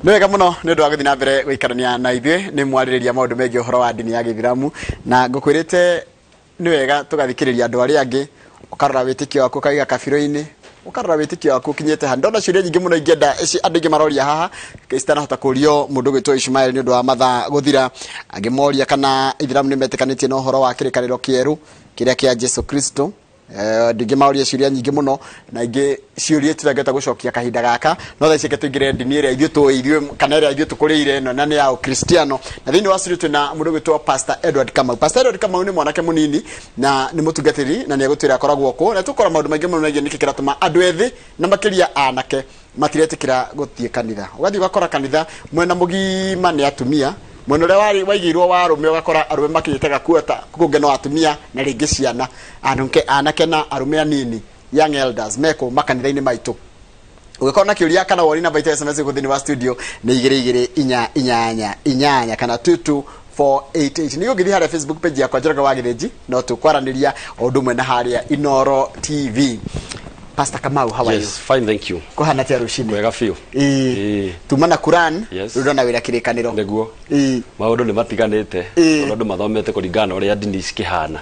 Nĩ wega mũno nĩ ũndũ wa gũthiĩ na mbere gũikarania na ithuĩ nĩ mwarĩrĩria maũndũ megiĩ ũhoro wa ndini ya gĩithĩramu, na ngũkwĩrĩte nĩ wega tũgathikĩrĩria andũ arĩa angĩ, ũkarora wĩtĩkio waku ũkaiga kabirũ-inĩ, ũkarora wĩtĩkio waku ũkinyĩte ha. Ndona ciũria nyingĩ mũno ingĩenda andũ aingĩ maroria haha citanahota kũrio mũndũ ũgwĩtwo Ishmael nĩ ũndũ wa mathaa gũthira. Angĩ moria kana ithĩramu nĩ metĩkanĩtie na ũhoro wa kĩrĩkanĩro kĩerũ kĩrĩa kĩa Jesu Kristo. Ndingĩmaũria ciũria nyingĩ mũno na ingĩ ciũria tũtangĩhota gũcokia kahinda gaka, no thaa ici reke tũingĩre ndini ĩrĩa ithuĩ tũĩ ithuĩ kana ĩrĩa ithuĩ tũkũrĩire ĩno, na nĩ ya Ũkristiano. Na thĩinĩ wa studio twĩna mũndũ ũgwĩtwo Pastor Edward Kamau. Pastor Edward Kamau nĩ mwanake mũnini na nĩ mũtungatĩri, na nĩ egũtwĩra akoragwo kũ, na tũkora maũndũ maingĩ mũno megiĩ nĩkĩ kĩratũma andũ ethĩ na makĩria anake matiretĩkĩra gũthiĩ kanitha. Ũgathiĩ ũgakora kanitha mwena mũgima nĩ atumia, mwena ũrĩa waigĩirwo wa arũme ũgakora arũme makinyĩte gakuota, kũngĩ no atumia na rĩngĩ ciana, anake na arũme anini, young elders meko makanitha-inĩ maitũ. Ũngĩkorwo na kĩũria kana woni, namba itũ ya SMS gũkũ thĩinĩ wa studio nĩ 22488 kana 22488. Nĩ ũngĩthiĩ harĩa Facebook page yakwa Njoroge wa Gĩthĩnji, no tũkwaranĩria o ũndũ ũmwe na harĩa Inoro TV. Pastor Kamau, how are you? Yes, fine, thank you. Kũhana atĩa rũcinĩ? Wega biũ. Ĩĩ. Ĩĩ. Tuma na Quran. Yes. Rĩu ndona wĩra kĩrĩkanĩro. Nĩguo. Maũndũ nĩ matiganĩte. Ĩĩ. Tondũ andũ mathomete kũringana na ũrĩa ndini cikĩhana.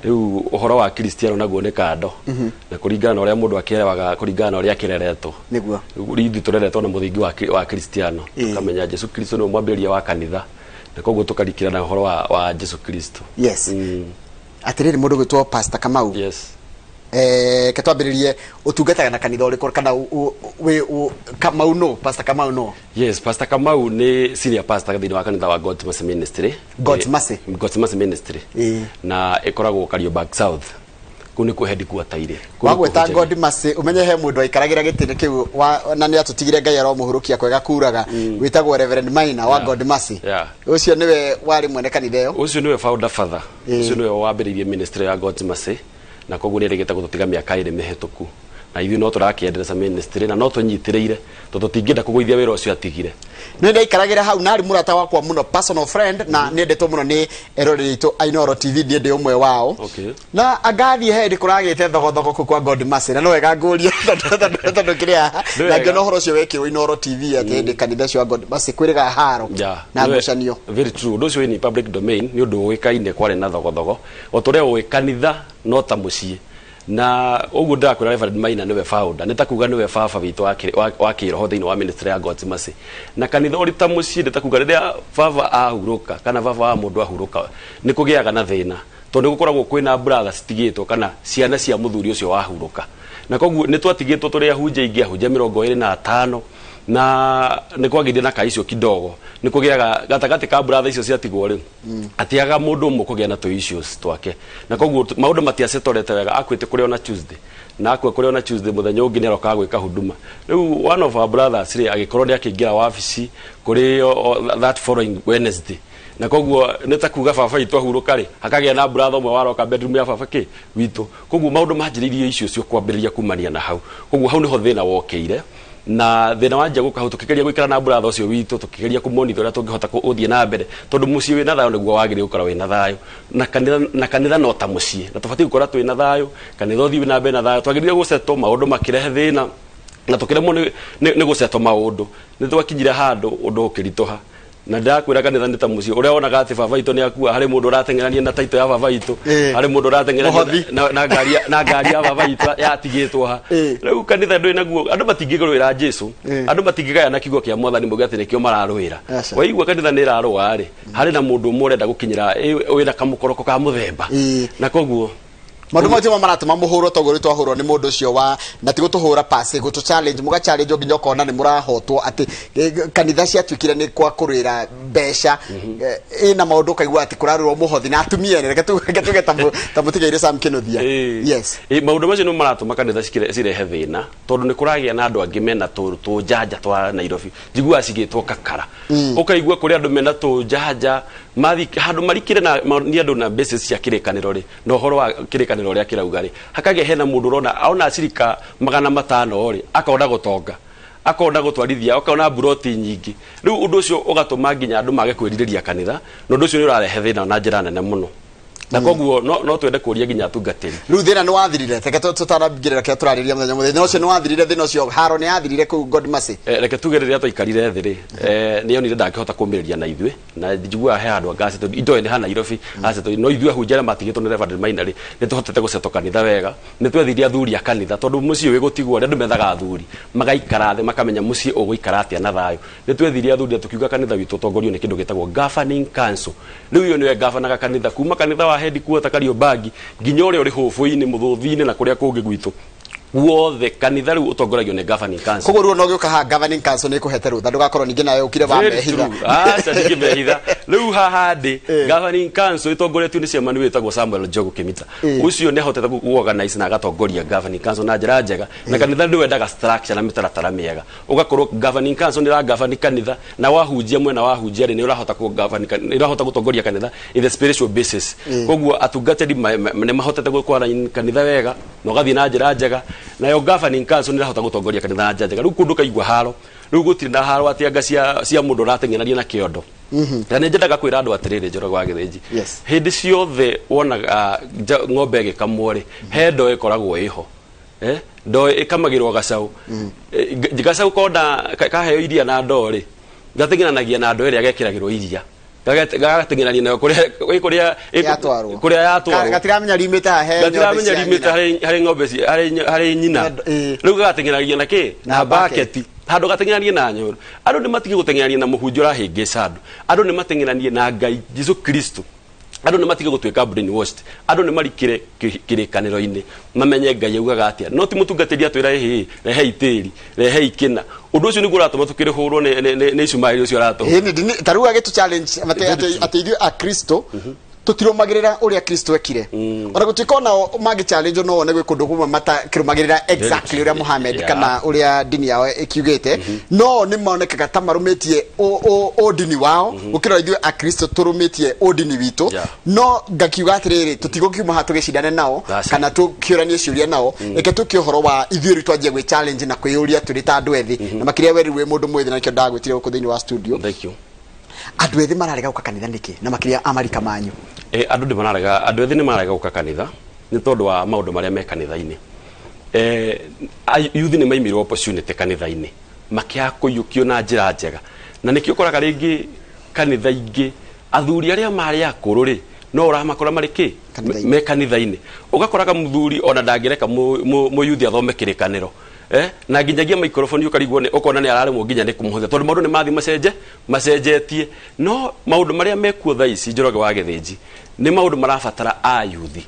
Rĩu ũhoro wa Kristiano naguo nĩ kando. Na kũringana na ũrĩa mũndũ akĩerewaga, kũringana na ũrĩa akĩreretwo. Rĩu ithuĩ tũreretwo na mũthingi wa Kristiano. Tũkamenya Jesu Kristo nĩwe mwambĩrĩria wa kanitha. Na koguo tũkarikĩra na ũhoro wa Jesu Kristo. Yes. Atĩrĩrĩ, mũndũ gwĩtwo Pastor Kamau. Yes. Ke twambĩrĩrie, ũtungataga na kanitha ũrĩkũ, kana Kamau no, Pastor Kamau no? Yes, Pastor Kamau nĩ senior pastor thĩinĩ wa kanitha wa God's Mercy Ministry. God's Mercy. God's Mercy Ministry. Na ĩkoragwo Kariobangi South. Kũu nĩkuo headquarter irĩ. Kũu nĩkuo Wagweta hunjagia. God Mercy, ũmenye he mũndũ aikaragĩra gĩtĩ kĩu na nĩ atũtigire, Ngai aromũhurũkia kwega kuraga, wĩtagwo Reverend Maina wa God Mercy. Ũcio nĩwe warĩ mwene kanitha ĩyo. Ũcio nĩwe founder father. Ũcio nĩwe wambĩrĩirie ministry ya God's Mercy, na koguo nĩ erĩgĩte gũtũtiga mĩaka 2 mĩhĩtũku, na ithuĩ no tũrakĩendeleza ministry na no tũnyitĩrĩire tondũ tũtingĩenda kũgũithia wĩra ũcio atigire. Nĩ ndaikaragĩra hau na arĩ mũrata wakwa mũno, personal friend, na nĩ endetwo mũno nĩ eroreri aitũ a Inooro TV, niĩ ndĩ ũmwe wao. Na angathiĩ he hĩndĩ kũragĩte thogothogo kũu kwa God Mercy, na no wega ngũrie tondũ kĩrĩa haha, Nĩ na wega. ngĩona ũhoro ũcio wekĩrwo Inooro TV atĩ hĩndĩ kanitha ũcio wa God Mercy kwĩrĩga haro na ngucanio. Very true. Ũndũ ũcio wĩ public domain, nĩ ũndũ ũĩkaine kwarĩ na thogothogo. O ta ũrĩa ũĩ, kanitha no ta mũciĩ, na ũguo ndĩrakwĩra Reverend Maina nĩwe founder, nĩ ta kuga nĩwe baba witũ wa kĩroho thĩinĩ wa ministry ya God's Mercy. Na kanitha ũrĩ ta mũciĩ, nĩ ta kuga rĩrĩa baba ahurũka kana baba wa mũndũ ahurũka, nĩ kũgĩaga na thĩna, tondũ nĩ gũkoragwo kwĩna brothers citigĩtwo kana ciana cia mũthuri ũcio wahurũka. Na koguo nĩ twatigĩtwo tũrĩ ahunjia aingĩ, ahunjia 25, na nĩ kwagĩire na ka icio kidogo, nĩ kũgĩaga gatagatĩ ka brother icio ciatigwo rĩ, atiaga mũndũ ũmwe kũgĩa na tũ issues twake, na koguo maũndũ matiacetorete wega. Akuĩte kũrĩ ona Tuesday, na akue kũrĩ ona Tuesday, mũthenya ũngĩ nĩ arokaga gwĩka huduma. Rĩu one of our brothers rĩ, agĩkorwo nĩ akĩingĩra wabici kũrĩ that following Wednesday, na koguo nĩ ta kuga baba witũ ahurũka rĩ, hakagĩa na brother ũmwe waroka bedroom ya baba kĩ witũ. Koguo maũndũ manjĩrĩirie icio cio kwambĩrĩria kumania na hau. Koguo hau nĩho thĩna wokĩire, na thĩna wanjia gũka hau, tũkĩgeria gũikara na brother ũcio witũ, tũkĩgeria kũmonithia ũrĩa tũngĩhota gũthiĩ na mbere, tondũ mũciĩ wĩna thayũ nĩguo wagĩrĩire gũkorwo wĩna thayũ, na kanitha no ta mũciĩ, na tũbatiĩ gũkorwo twĩna thayũ, kanitha ũthiĩ na mbere na thayũ. Twagĩrĩire gũcetwo maũndũ makĩrehe thĩna, na tũkĩremwo nĩ gũcetwo maũndũ, nĩ twakinyire handũ ũndũ ũkĩritũha. Na ndĩrakwĩra kanitha nĩ ta mũciĩ, ũrĩa wonaga atĩ baba witũ nĩ akua, harĩ mũndũ ũrateng'erania na taito ya baba witũ, harĩ mũndũ ũrateng'erania Mũhothi. na ngari ya baba witũ yatigĩtwo ha. Rĩu kanitha ndũrĩ naguo, andũ matingĩrũĩra Jesu, andũ matingĩgaya kiugo kĩa mwathani mauge atĩ nĩkĩo mararũĩra. Aca. Waigua kanitha nĩ ĩrarũa rĩ, harĩ na mũndũ ũmwe ũrenda gũkinyĩra wĩna kamũkoroko ka mũthemba, na koguo Maũndũ mau timo maratũma mũhũrwo toguo rĩu twahũrwo nĩ mũndũ ũcio wa na ti gũtũhũra pasi, gũtũ challenge, mũga challenge nginya ũkona nĩ mũrahotwo, atĩ kanitha ciatuĩkire nĩ kwa kũrĩra mbeca. Ĩna maũndũ ũkaigua atĩ kũrarũrwo mũhothi na atumia ene, reke tuge ta mũtigaire Sam Kĩnuthia. Yes. Maũndũ macio nĩmo maratũma kanitha cirehe thĩna, tondũ nĩ kũragĩa na andũ angĩ mena tũnjanja twa Nairobi, njiguaga cigĩtwo kakara. Ũkaigua kũrĩ andũ mena tũnjanja mathi handũ marikire na nĩ andũ na basis cia kĩrĩkanĩro rĩ, na ũhoro wa kĩrĩkanĩro ũrĩa kĩrauga rĩ, hakagĩa hena mũndũ ũrona ona cirika 500 rĩ, akona gũtonga, akona gũtwarithia, akona mburoti nyingĩ. Rĩu ũndũ ũcio ũgatũma nginya andũ mage kwĩrirĩria kanitha, na ũndũ ũcio nĩ ũrarehe thĩna na njĩra nene mũno. Na koguo no twende kũria nginya atungatĩri. Rĩu thĩna nĩ wathirire, reke tũtarambĩrĩra kĩrĩa tũrarĩria mũthenya mũthenya ũcio nĩ wathirire thĩna ũcio, haro nĩ yathirire kũu God Mercy. Reke tuge rĩrĩa twaikarire thĩ rĩ, nĩ onire ndangĩhota kũmĩrĩria na ithuĩ, na njiguaga he handũ anga acetwo itoĩ nĩ ha Nairobi acetwo, no ithuĩ ahunjia arĩa matigĩtwo nĩ Reverend Maina rĩ, nĩ tũhotete gũcetwo kanitha wega. Nĩ twethirie athuri a kanitha, tondũ mũciĩ wĩ gũtigwo arĩa andũ methaga athuri magaikara thĩ makamenya mũciĩ ũgũikara atĩa na thayũ. Nĩ twethirie athuri na tũkiuga kanitha witũ ũtongorio nĩ kĩndũ gĩtagwo governing council. Rĩu ĩyo nĩyo ĩgavanaga kanitha kuma kanitha wa headquarter Kariobangi nginya ũrĩa ũrĩ hũbũ-inĩ mũthũthi-inĩ na kũrĩa kũngĩ gwitũ guothe. Kanitha rĩu ũtongoragio nĩ governing council. Koguo rĩu no gĩũka haha governing council nĩ ĩkũhete rũtha ndũgakorwo ningĩ nawe ũkire wa Very mehitha. true. Aca ndingĩmehitha. Rĩu haha ndĩ governing council ĩtongoretio nĩ chairman wĩtagwo Samuel Njogu Kĩmita. Ũcio nĩ ahotete ku organize na agatongoria governing council na njĩra njega, na kanitha nĩ wendaga structure na mĩtaratara mĩega. Ũgakorwo governing council nĩ ĩragovern kanitha, na wahunjia mwena wahunjia rĩ, nĩ ũrahota ku-govern nĩ ũrahota gũtongoria kanitha in the spiritual basis. Koguo atungatĩri nĩ mahotete gũkwara kanitha wega na ũgathiĩ na njĩra njega, nayo governing council nĩ ĩrahota gũtongoria kanitha na njĩra njega. Rĩu kũndũ kaigua haro, rĩu gũtirĩ na haro atĩ anga cia mũndũ ũrateng'erania na kĩondo. Na nĩ nyendaga kwĩra andũ atĩrĩrĩ, Njoroge wa Gĩthĩnji, Yes. hĩndĩ ciothe wonaga ng'ombe ĩgĩkamwo rĩ, he ndoo ĩkoragwo ĩho, ndoo ĩkamagĩrwo gacaũ. Gacaũ kona kaheo iria na ndoo rĩ, gateng'eranagia na ndoo ĩrĩa gekĩragĩrwo iria. Gagateng'erania nayo kũrĩa kũrĩa Yatwarwo. kũrĩa yatwarwo. Gatiramenya rimĩte haha he ng'ombe Gatiramenya cia rimĩte nyina. harĩ ng'ombe harĩ nyina. Rĩu gagateng'eragia na kĩ? Na Na bucket. bucket. Handũ gateng'eranie na nyoro. Andũ nĩ matige gũteng'erania na mũhunjia ũrahĩngĩca andũ. Andũ nĩ mateng'eranie na Ngai Jesu Kristo. Andũ nĩ matige gũtuĩka brainwashed. Andũ nĩ marikĩre kĩrĩkanĩro-inĩ, mamenye Ngai augaga atĩa. No ti mũtungatĩri atwĩra ĩhĩ, rehei tĩri, rehei kĩna. Ũndũ ũcio nĩguo ũratũma tũkĩrĩhũrwo nĩ Ishumaeli ũcio aratũhũra. Ĩĩ, ta rĩu agĩtũ challenge Very true. atĩ ithuĩ akristo tũtirũmagĩrĩra ũrĩa Kristo ekire, ona gũtuĩka onao mangĩ challenge no wone gwĩ kũndũ kũmwe matakĩrũmagĩrĩra exactly ũrĩa Muhammad kana ũrĩa ndini yao ĩkiugĩte, no nĩ monekaga ta marũmĩtie ũndini wao gũkĩra ithuĩ akristo tũrũmĩtie ũndini witũ. No ngakiuga atĩrĩrĩ, tũtigũkiuma haha tũgĩcindane nao That's it. kana tũkĩũranie ciũria nao. Reke tũkie ũhoro wa ithuĩ rĩu twanjie gwĩ challenge na kwĩyũria tũrĩ ta andũ ethĩ, na makĩria we rĩu wĩ mũndũ mwĩthĩ, na nĩkĩo ndagwĩtire gũkũ thĩinĩ wa studio. Thank you. Andũ ethĩ mararega gũka kanitha nĩkĩ, na makĩria amarika manyu? Andũ nĩ mararega, andũ ethĩ nĩ mararega gũka kanitha nĩ tondũ wa maũndũ marĩa me kanitha-inĩ. Youth nĩ maimirwo opportunity kanitha-inĩ, makĩaga kũiyũkio na njĩra njega, na nĩkĩo ũkoraga rĩngĩ kanitha ingĩ athuri arĩa marĩ akũrũ rĩ, no ũramakora marĩ kĩ? Kanitha-inĩ. Me kanitha-inĩ. Ũgakoraga mũthuri ona ndangĩreka mũyuthi athome kĩrĩkanĩro, na nginyagia microphone ũkarigwo nĩ ũkona nĩ araremwo nginya nĩ kũmũhũthĩra, tondũ maũndũ nĩ mathiĩ macenjetie. No maũndũ marĩa mekuo thaa ici, Njoroge wa Gĩthĩnji, nĩ maũndũ marabatara ayuthi,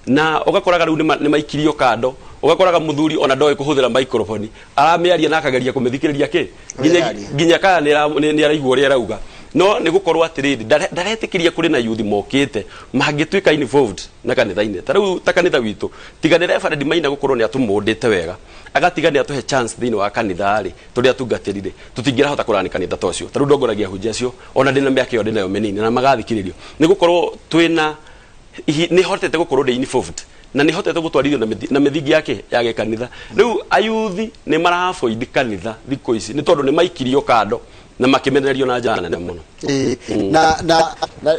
na ũgakoraga rĩu nĩ maikirio kando. Ũgakoraga mũthuri ona ndoĩ kũhũthĩra microphone, aramĩaria na akageria kũmĩthikĩrĩria kĩ nginya Ũrĩa nginya kana nĩ araigua ũrĩa arauga. No nĩ gũkorwo atĩrĩrĩ, ndaretĩkĩria kũrĩ na yuthi mokĩte mangĩtuĩka involved na kanitha-inĩ. Ta rĩu ta kanitha witũ, tiga nĩ Reverend Maina gũkorwo nĩ atũmũndĩte wega, agatiga nĩ atũhe chance thĩinĩ wa kanitha rĩ, tũrĩa atungatĩri rĩ, tũtingĩrahota kũrani kanitha ta ũcio. Ta rĩu ndongoragia ahunjia acio ona ndĩna mĩaka ĩyo ndĩnayo mĩnini, na magathikĩrĩrio nĩ gũkorwo twĩna nĩ hotete gũkorwo ndĩ involved na nĩ hotete gũtwarithio na mĩthingi yake ya gĩkanitha. Rĩu ayuthi nĩ maravoid kanitha thikũ ici nĩ tondũ nĩ maikirio kando na makĩmenererio na njĩra nene mũno. Ĩĩ, na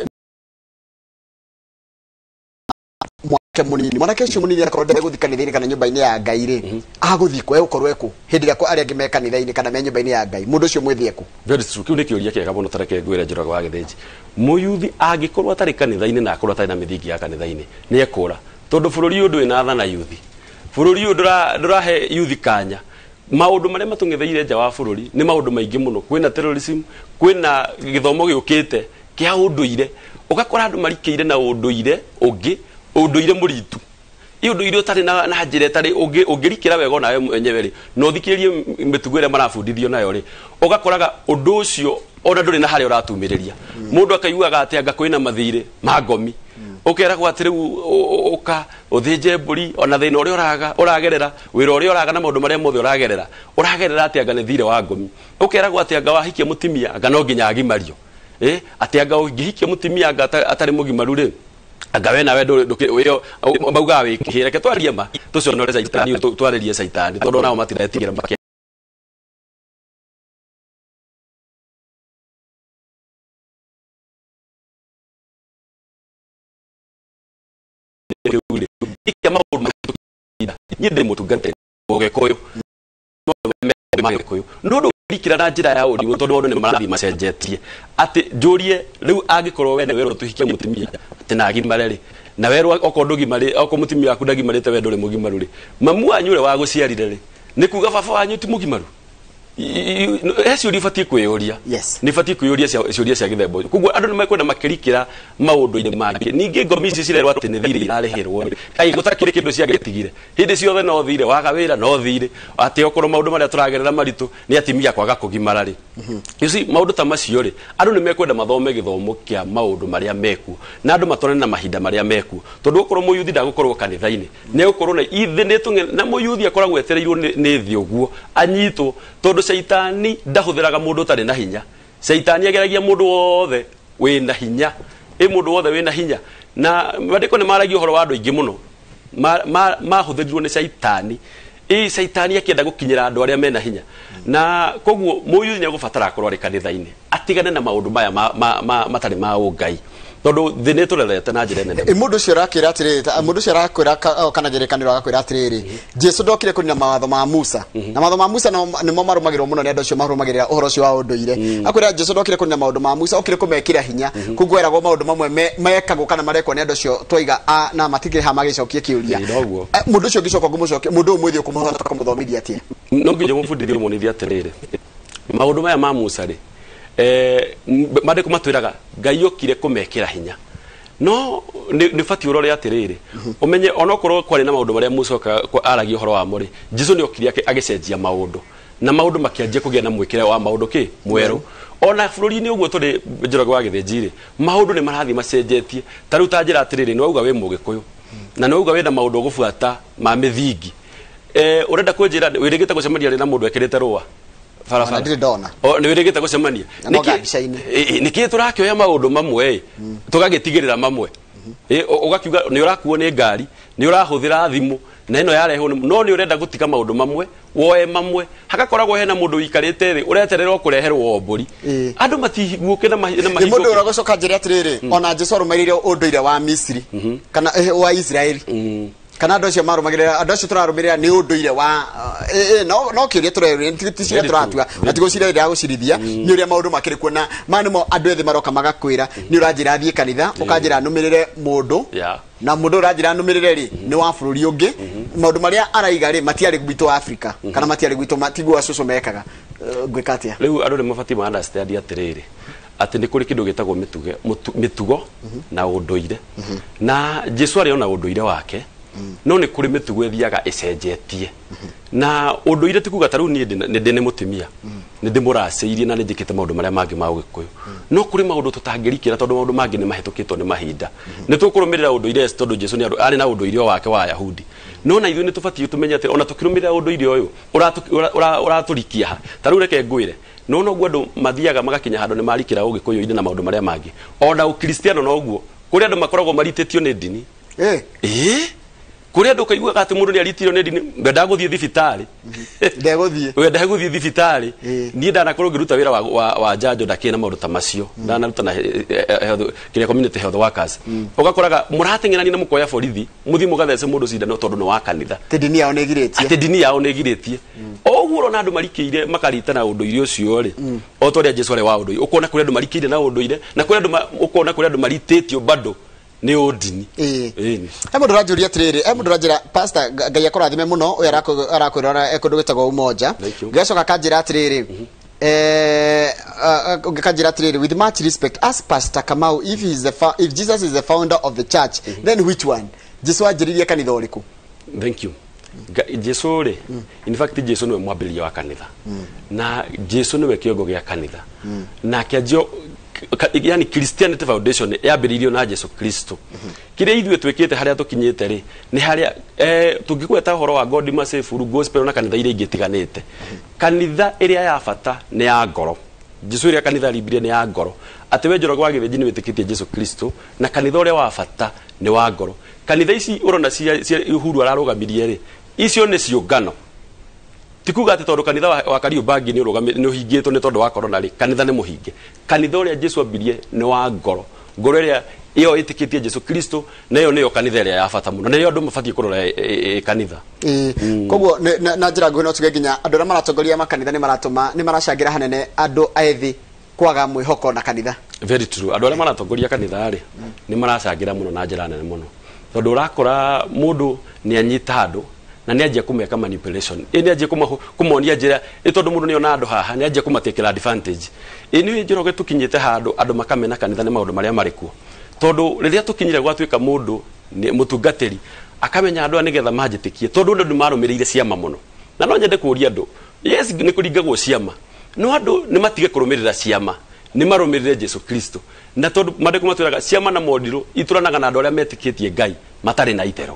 mwanake mũnini, mwanake ũcio mũnini akorwo ndegũthiĩ kanitha-inĩ kana nyũmba-inĩ ya Ngai rĩ, agũthiĩ kũ? Egũkorwo ekũ hĩndĩ ĩrĩa arĩa angĩ me kanitha-inĩ kana me nyũmba-inĩ ya Ngai? Mũndũ ũcio mwĩthĩ ekũ? Very true. Kĩu nĩ kĩũria kĩega mũno. Tareke ngwĩre, Njoroge wa Gĩthĩnji, mũyuthi angĩkorwo atarĩ kanitha-inĩ na akorwo atarĩ na mĩthingi ya kanitha-inĩ, nĩ ekũra, tondũ bũrũri ũyũ ndũrĩ na tha na yuthi. Bũrũri ũyũ ndũrahe yuthi kanya. Maũndũ marĩa matũng'etheire nja wa bũrũri nĩ maũndũ maingĩ mũno. Kwĩna terrorism, kwĩna gĩthomo gĩũkĩte kĩa ũndũire, ũgakora andũ marikĩire na ũndũire ũngĩ, ũndũire mũritu, ĩ ũndũire ũtarĩ na njĩra ĩtarĩ ũngĩrikĩra wega onawe mwenyewe rĩ, na ũthikĩrĩrie mĩtugo ĩrĩa marabundithio nayo rĩ, ũgakoraga ũndũ ũcio ona ndũrĩ na harĩa ũratumĩrĩria. Mũndũ akaiguaga atĩ anga kwĩna mathirĩ ma ngomi, ũkeragwo atĩ rĩu ũka ũthĩnje mbũri, ona thĩna ũrĩa ũragerera, wĩra ũrĩa ũraga, na maũndũ marĩa mothe ũragerera atĩ anga nĩ thirĩ wa ngomi. Ũkeragwo atĩ anga wahikia mũtumia anga no nginya agimario, atĩ anga ũngĩhikia mũtumia anga atarĩ mũgimaru rĩ, anga we nawe maugaga wĩkĩhĩ. Reke twarie ma, tũconore caitani, twarĩrie caitani, tondũ nao matiretigĩra. Niĩ ndĩ mũtungatĩri Mũgĩkũyũ, Magĩkũyũ, no ndũrikĩra na njĩra ya ũrimũ, tondũ maũndũ nĩ marathiĩ macenjetie. Atĩ njũrie rĩu, angĩkorwo we nĩ werwo tũhikie mũtumia atĩ na agimare rĩ, na werwo okorwo ndũgimarĩ, okorwo mũtumia waku ndagimarĩte, we ndũrĩ mũgimaru rĩ, mamu wanyu ũrĩa wagũciarire rĩ, nĩ kuga baba wanyu ti mũgimaru? He ciũria ũbatiĩ kwĩyũria. Nĩ batiĩ kwĩyũria ciũria cia gĩthemba ũcio. Koguo andũ nĩ mekwenda makĩrikĩra maũndũ-inĩ mangĩ. Ningĩ ngomi ici cirerwo atĩ nĩ thirĩ irarĩhĩrwo rĩ, kaĩ gũtakĩrĩ kĩndũ ciagĩtigire? Hĩndĩ ciothe no thirĩ, waga wĩra no thirĩ, atĩ okorwo maũndũ marĩa tũragerera maritũ nĩ atimia kwaga kũgimara rĩ. You see, maũndũ ta macio rĩ, andũ nĩ mekwenda mathome gĩthomo kĩa maũndũ marĩa mekuo, na andũ matwarane na mahinda marĩa mekuo, tondũ okorwo mũyuthi ndagũkorwo kanitha-inĩ, nĩ egũkorwo na ithe nĩ tũng'e na mũyuthi akoragwo etereirwo nĩ thĩ ũguo anyitwo, tondũ caitani ndahũthĩraga mũndũ ũtarĩ na hinya. Caitani ageragia mũndũ wothe wĩna hinya, ĩ mũndũ wothe wĩna hinya. Na maandĩko nĩ maragia ũhoro wa andũ aingĩ mũno mahũthĩrirwo nĩ caitani, ĩ caitani akĩenda gũkinyĩra andũ arĩa mena hinya. Na koguo mũyuthi nĩ egũbatara akorwo arĩ kanitha-inĩ, atigane na maũndũ maya matarĩ ma ũngai, tondũ thĩ nĩ ĩtũrerete na njĩra nene. Ĩ mũndũ ũcio ũrakĩra atĩrĩrĩ, mũndũ ũcio arakwĩra kana kĩrĩkanĩro agakwĩra atĩrĩrĩ, Jesu ndokire kũnina mawatho ma Musa, na mawatho ma Musa nĩmo marũmagĩrĩrwo mũno nĩ andũ acio marũmagĩrĩra ũhoro ũcio wa ũndũire. Akwĩra Jesu ndokire kũnina maũndũ ma Musa, okire kũmekĩra hinya. Koguo eragwo maũndũ mamwe mekagwo kana marekwo nĩ andũ acio twaiga na matikĩrĩ ha magĩcokie kĩũria. Ĩ, noguo. Mũndũ ũcio ũngĩcoka kũmũcokia, mũndũ ũyũ mwĩthĩ ũkũmũhota kũmũthomithia atĩa? No nginya mũbundithie, ũmuonithie atĩrĩrĩ, maũndũ maya ma Musa rĩ, maandĩko matwĩraga Ngai okire kũmekĩra hinya. No nĩ batiĩ ũrore atĩrĩrĩ, ũmenye onokorwo kwarĩ na maũndũ marĩa Musa aragia ũhoro wamo rĩ, Jesu nĩ okire agĩcenjia maũndũ, na maũndũ makĩanjia kũgĩa na mwĩkĩre wa maũndũ kĩ mwerũ. Ona bũrũri-inĩ ũguo tũrĩ, Njoroge wa Gĩthĩnji rĩ, maũndũ nĩ marathiĩ macenjetie. Ta rĩu ta njĩra atĩrĩrĩ, nĩ wauga wĩ Mũgĩkũyũ na nĩ wauga wĩna maũndũ ũgũbuata ma mĩthingi, ũrenda kũnjĩra wĩrĩgĩte gũcemania rĩ na mũndũ ekĩrĩte rũa barabara? Ona ndirĩ ndona. O, nĩ wĩrĩgĩte gũcemania? Na no mbica-inĩ. Nĩkĩ tũrakĩoya maũndũ mamwe ĩ, tũgagĩtigĩrĩra mamwe? Ũgakiuga nĩ ũrakuo nĩ ngari, nĩ ũrahũthĩra thimũ na ĩno yarehwo no nĩ ũrenda gũtiga maũndũ mamwe woe mamwe. Hagakoragwo hena mũndũ ũikarĩte thĩ ũretererwo kũreherwo mbũri. Andũ matiguũke na na Nĩ mũndũ ũragũcoka njĩre atĩrĩrĩ, ona Jesu arũmĩrĩire ũndũire wa Misiri kana wa Israeli, kana andũ acio marũmagĩrĩra, andũ acio tũrarũmĩrĩra nĩ ũndũire wa no kĩũria tũrerũria, ti cira tũratua na ti gũcira ĩrĩa gũcirithia, nĩ ũrĩa maũndũ makĩrĩ kuo. Na maya nĩmo andũ ethĩ maroka magakwĩra, nĩ ũranjĩra thiĩ kanitha, ũkanjĩra nũmĩrĩre mũndũ, na mũndũ ũranjĩra nũmĩrĩre rĩ nĩ wa bũrũri ũngĩ, maũndũ marĩa araiga rĩ matiarĩ gwitũ Afrika, kana matiarĩ gwitũ, tiguo acũcũ mekaga. Ngwĩka atĩa? Rĩu andũ nĩ mabatiĩ ma understand atĩrĩrĩ, atĩ nĩ kũrĩ kĩndũ gĩtagwo mĩtugo na ũndũire. Na Jesu arĩ ona ũndũire wake, no nĩ kũrĩ mĩtugo ĩthiaga ĩcenjetie na ũndũire. Ti kuga ta rĩu niĩ nĩ ndĩ nĩ mũtumia, nĩ ndĩmũracĩirie na nĩ njĩkĩte maũndũ marĩa mangĩ ma ũgĩkũyũ, no kũrĩ maũndũ tũtangĩrikĩra, tondũ maũndũ mangĩ nĩ mahĩtũkĩtwo nĩ mahinda. Nĩ tũkũrũmĩrĩra ũndũire tondũ Jesu nĩ arĩ na ũndũire o wake wa Ayahudi, no na ithuĩ nĩ tũbatiĩ tũmenye atĩ ona tũkĩrũmĩrĩra ũndũire ũyũ ũratũrikia ha. Ta rĩu reke ngwĩre, no noguo andũ mathiaga magakinya handũ nĩ marikĩra ũgĩkũyũ-inĩ na maũndũ marĩa mangĩ, ona ũkristiano noguo kũrĩ andũ makoragwo maritĩtio nĩ ndini. Ĩĩ, kũrĩ andũ kaiguaga atĩ mũndũ nĩ aritirio nĩ ndini, wendaga gũthiĩ thibitarĩ. Ndegũthiĩ. Wendaga gũthiĩ thibitarĩ. Niĩ ndanakorwo ngĩruta wĩra wa njanjo ndakĩrĩ na maũndũ ta macio, ndanaruta na health, kĩrĩa community health workers, ũgakoraga mũrateng'erania na mũkoya borithi mũthiĩ mũgathece mũndũ cindano tondũ nĩ wa kanitha. Atĩ ndini yao nĩ ĩgirĩtie. Atĩ ndini yao nĩ ĩgirĩtie. O ũguo ũrona andũ marikĩire makarita na ũndũire ũcio rĩ, o ta ũrĩa Jesu arĩ wa ũndũire, ũkona kũrĩ andũ marikĩire na ũndũire, na kũrĩ andũ ũkona kũrĩ andũ maritĩtio bado nĩ ũndini. Ĩĩ. He mũndũ ũranjũria atĩrĩrĩ, he mũndũ ũranjĩra, pastor, Ngai akũrathime mũno, ũyũ arakwĩrora e kũndũ gwĩtagwo Umoja. Thank you. Ngacoka akanjĩra atĩrĩrĩ, kanjĩra atĩrĩrĩ, with much respect, ask Pastor Kamau if he is the if Jesus is the founder of the church, then which one? Jesu anjĩrĩrie kanitha ũrĩkũ? Thank you. Jesu rĩ, in fact Jesu nĩwe mwambĩrĩria wa kanitha, na Jesu nĩwe kĩongo gĩa kanitha, na kĩanjio yani Christianity foundation yambĩrĩirio na Jesu Kristo. Kĩrĩa ithuĩ twĩkĩte harĩa tũkinyĩte rĩ, nĩ harĩa tũngĩgweta ũhoro wa God Merciful Gospel na kanitha iria ingĩ itiganĩte, kanitha ĩrĩa ya bata nĩ ya ngoro. Jesu ĩrĩa kanitha rimbirie nĩ ya ngoro, atĩ we Njoroge wa Gĩthĩnji nĩ wĩtĩkĩtie Jesu Kristo, na kanitha ũrĩa wa bata nĩ wa ngoro. Kanitha ici ũrona cia Uhuru ararũgamirie rĩ, icio nĩ ciũngano. Ti kuga atĩ tondũ kanitha wa Kariobangi nĩ ũrũgami nĩ ũhingĩtwo nĩ tondũ wa corona rĩ, kanitha nĩ mũhinge. Kanitha ũrĩa Jesu ambirie nĩ wa ngoro, ngoro ĩrĩa Iyo itikitie Jesu Kristo na iyo niyo kanitha ĩrĩa ya bata mũno na nĩyo andũ mabatiĩ kũrora kanitha. Koguo na njĩra nguhĩ no tuge nginya andũ arĩa maratongoria makanitha nĩ maratũma nĩ maracangĩra hanene andũ ethĩ kwaga mwĩhoko na kanitha. Very true. Andũ arĩa maratongoria kanitha rĩ nĩ maracangĩra mũno na njĩra nene mũno, tondũ ũrakora mũndũ nĩ anyita andũ na nĩ anjia kũmeka manipulation, ĩ nĩ anjia kũmonia njĩra, ĩ tondũ mũndũ nĩ ona andũ haha nĩ anjia kũmatekera advantage. Ĩ nĩ Njoroge tũkinyĩte handũ andũ makamena kanitha nĩ maũndũ marĩa marĩ kuo, tondũ rĩrĩa tũkinyire gwatuĩka mũndũ nĩ mũtungatĩri akamenya andũ aya nĩgetha manjĩtĩkie, tondũ andũ nĩ marũmĩrĩire ciama mũno. Na no nyende kũũria andũ, yes nĩ kũringagwo ciama, no andũ nĩ matige kũrũmĩrĩra ciama, nĩ marũmĩrĩre Jesu Kristo. Na tondũ maandĩko matwĩraga ciama na morirũ itũranaga na andũ arĩa metĩkĩtie Ngai matarĩ na itherũ.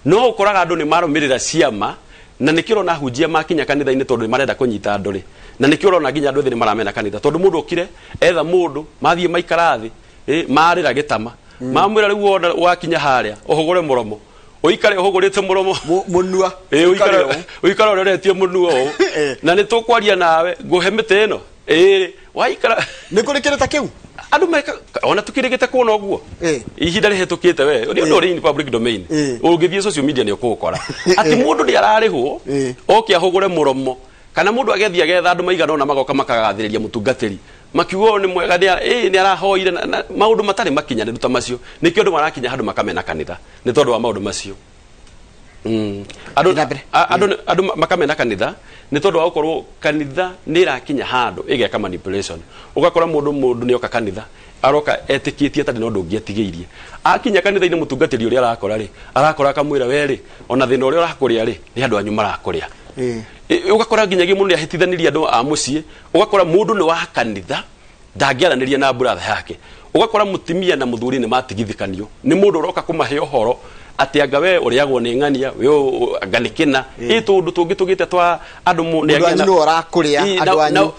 No ũkoraga andũ nĩ marũmĩrĩra ciama, na nĩkĩo ũrona ahunjia makinya kanitha-inĩ tondũ nĩ marenda kũnyita andũ rĩ, na nĩkĩo ũrona nginya andũ ethĩ nĩ maramena kanitha, tondũ mũndũ okire etha mũndũ mathiĩ maikara thĩ, marĩra gĩtama, mamwĩra rĩu wona wakinya harĩa ũhũgũre mũromo, ũikare ũhũgũrĩte mũromo mũnua, ũikare ũroretie mũnua ũũ, na nĩ tũkwaria nawe ngũhe mĩtĩ ĩno ĩrĩ waikara. Nĩ kũrĩ kĩndũ ta kĩu andũ meka ona tukirigite kuona ũguo ihinda rĩhĩtũkĩte we nĩ ũndũ ũrĩ in public domain, ũngĩthiĩ social media nĩ ũkũũkora atĩ mũndũ nĩ ararĩhwo oke ahũgũre mũromo, kana mũndũ agethiĩ agetha andũ maigana ũna magoka makagathĩrĩria mũtungatĩri makiuga ũyũ nĩ mwega, nĩ arahoire, maũndũ matarĩ makinyanĩru ta macio. Nĩkĩo andũ marakinya handũ makamena kanitha nĩ tondũ wa maũndũ macio. Andũ makamena kanitha nĩ tondũ wa gũkorwo kanitha nĩ ĩrakinya handũ ĩgeka manipulation. Ũgakora mũndũ nĩ oka kanitha aroka etĩkĩtie atarĩ na ũndũ ũngĩ etigĩirie, akinya kanitha-inĩ mũtungatĩri ũrĩa arakora rĩ, arakora akamwĩra we rĩ, ona thĩna ũrĩa ũrakũrĩa rĩ nĩ andũ anyu marakũrĩa. Ũgakora nginyagia mũndũ nĩ ahĩtithanirie andũ a mũciĩ, ũgakora mũndũ nĩ wa kanitha ndangĩaranĩria na brother yake, ũgakora mũtumia na mũthuri nĩ matigithikanio nĩ mũndũ ũroka kũmahe ũhoro atĩ anga we ũrĩagwo nĩ ng'ania, we anga nĩ kĩna, ĩ tũndũ tũngĩ tũgĩte twa andũ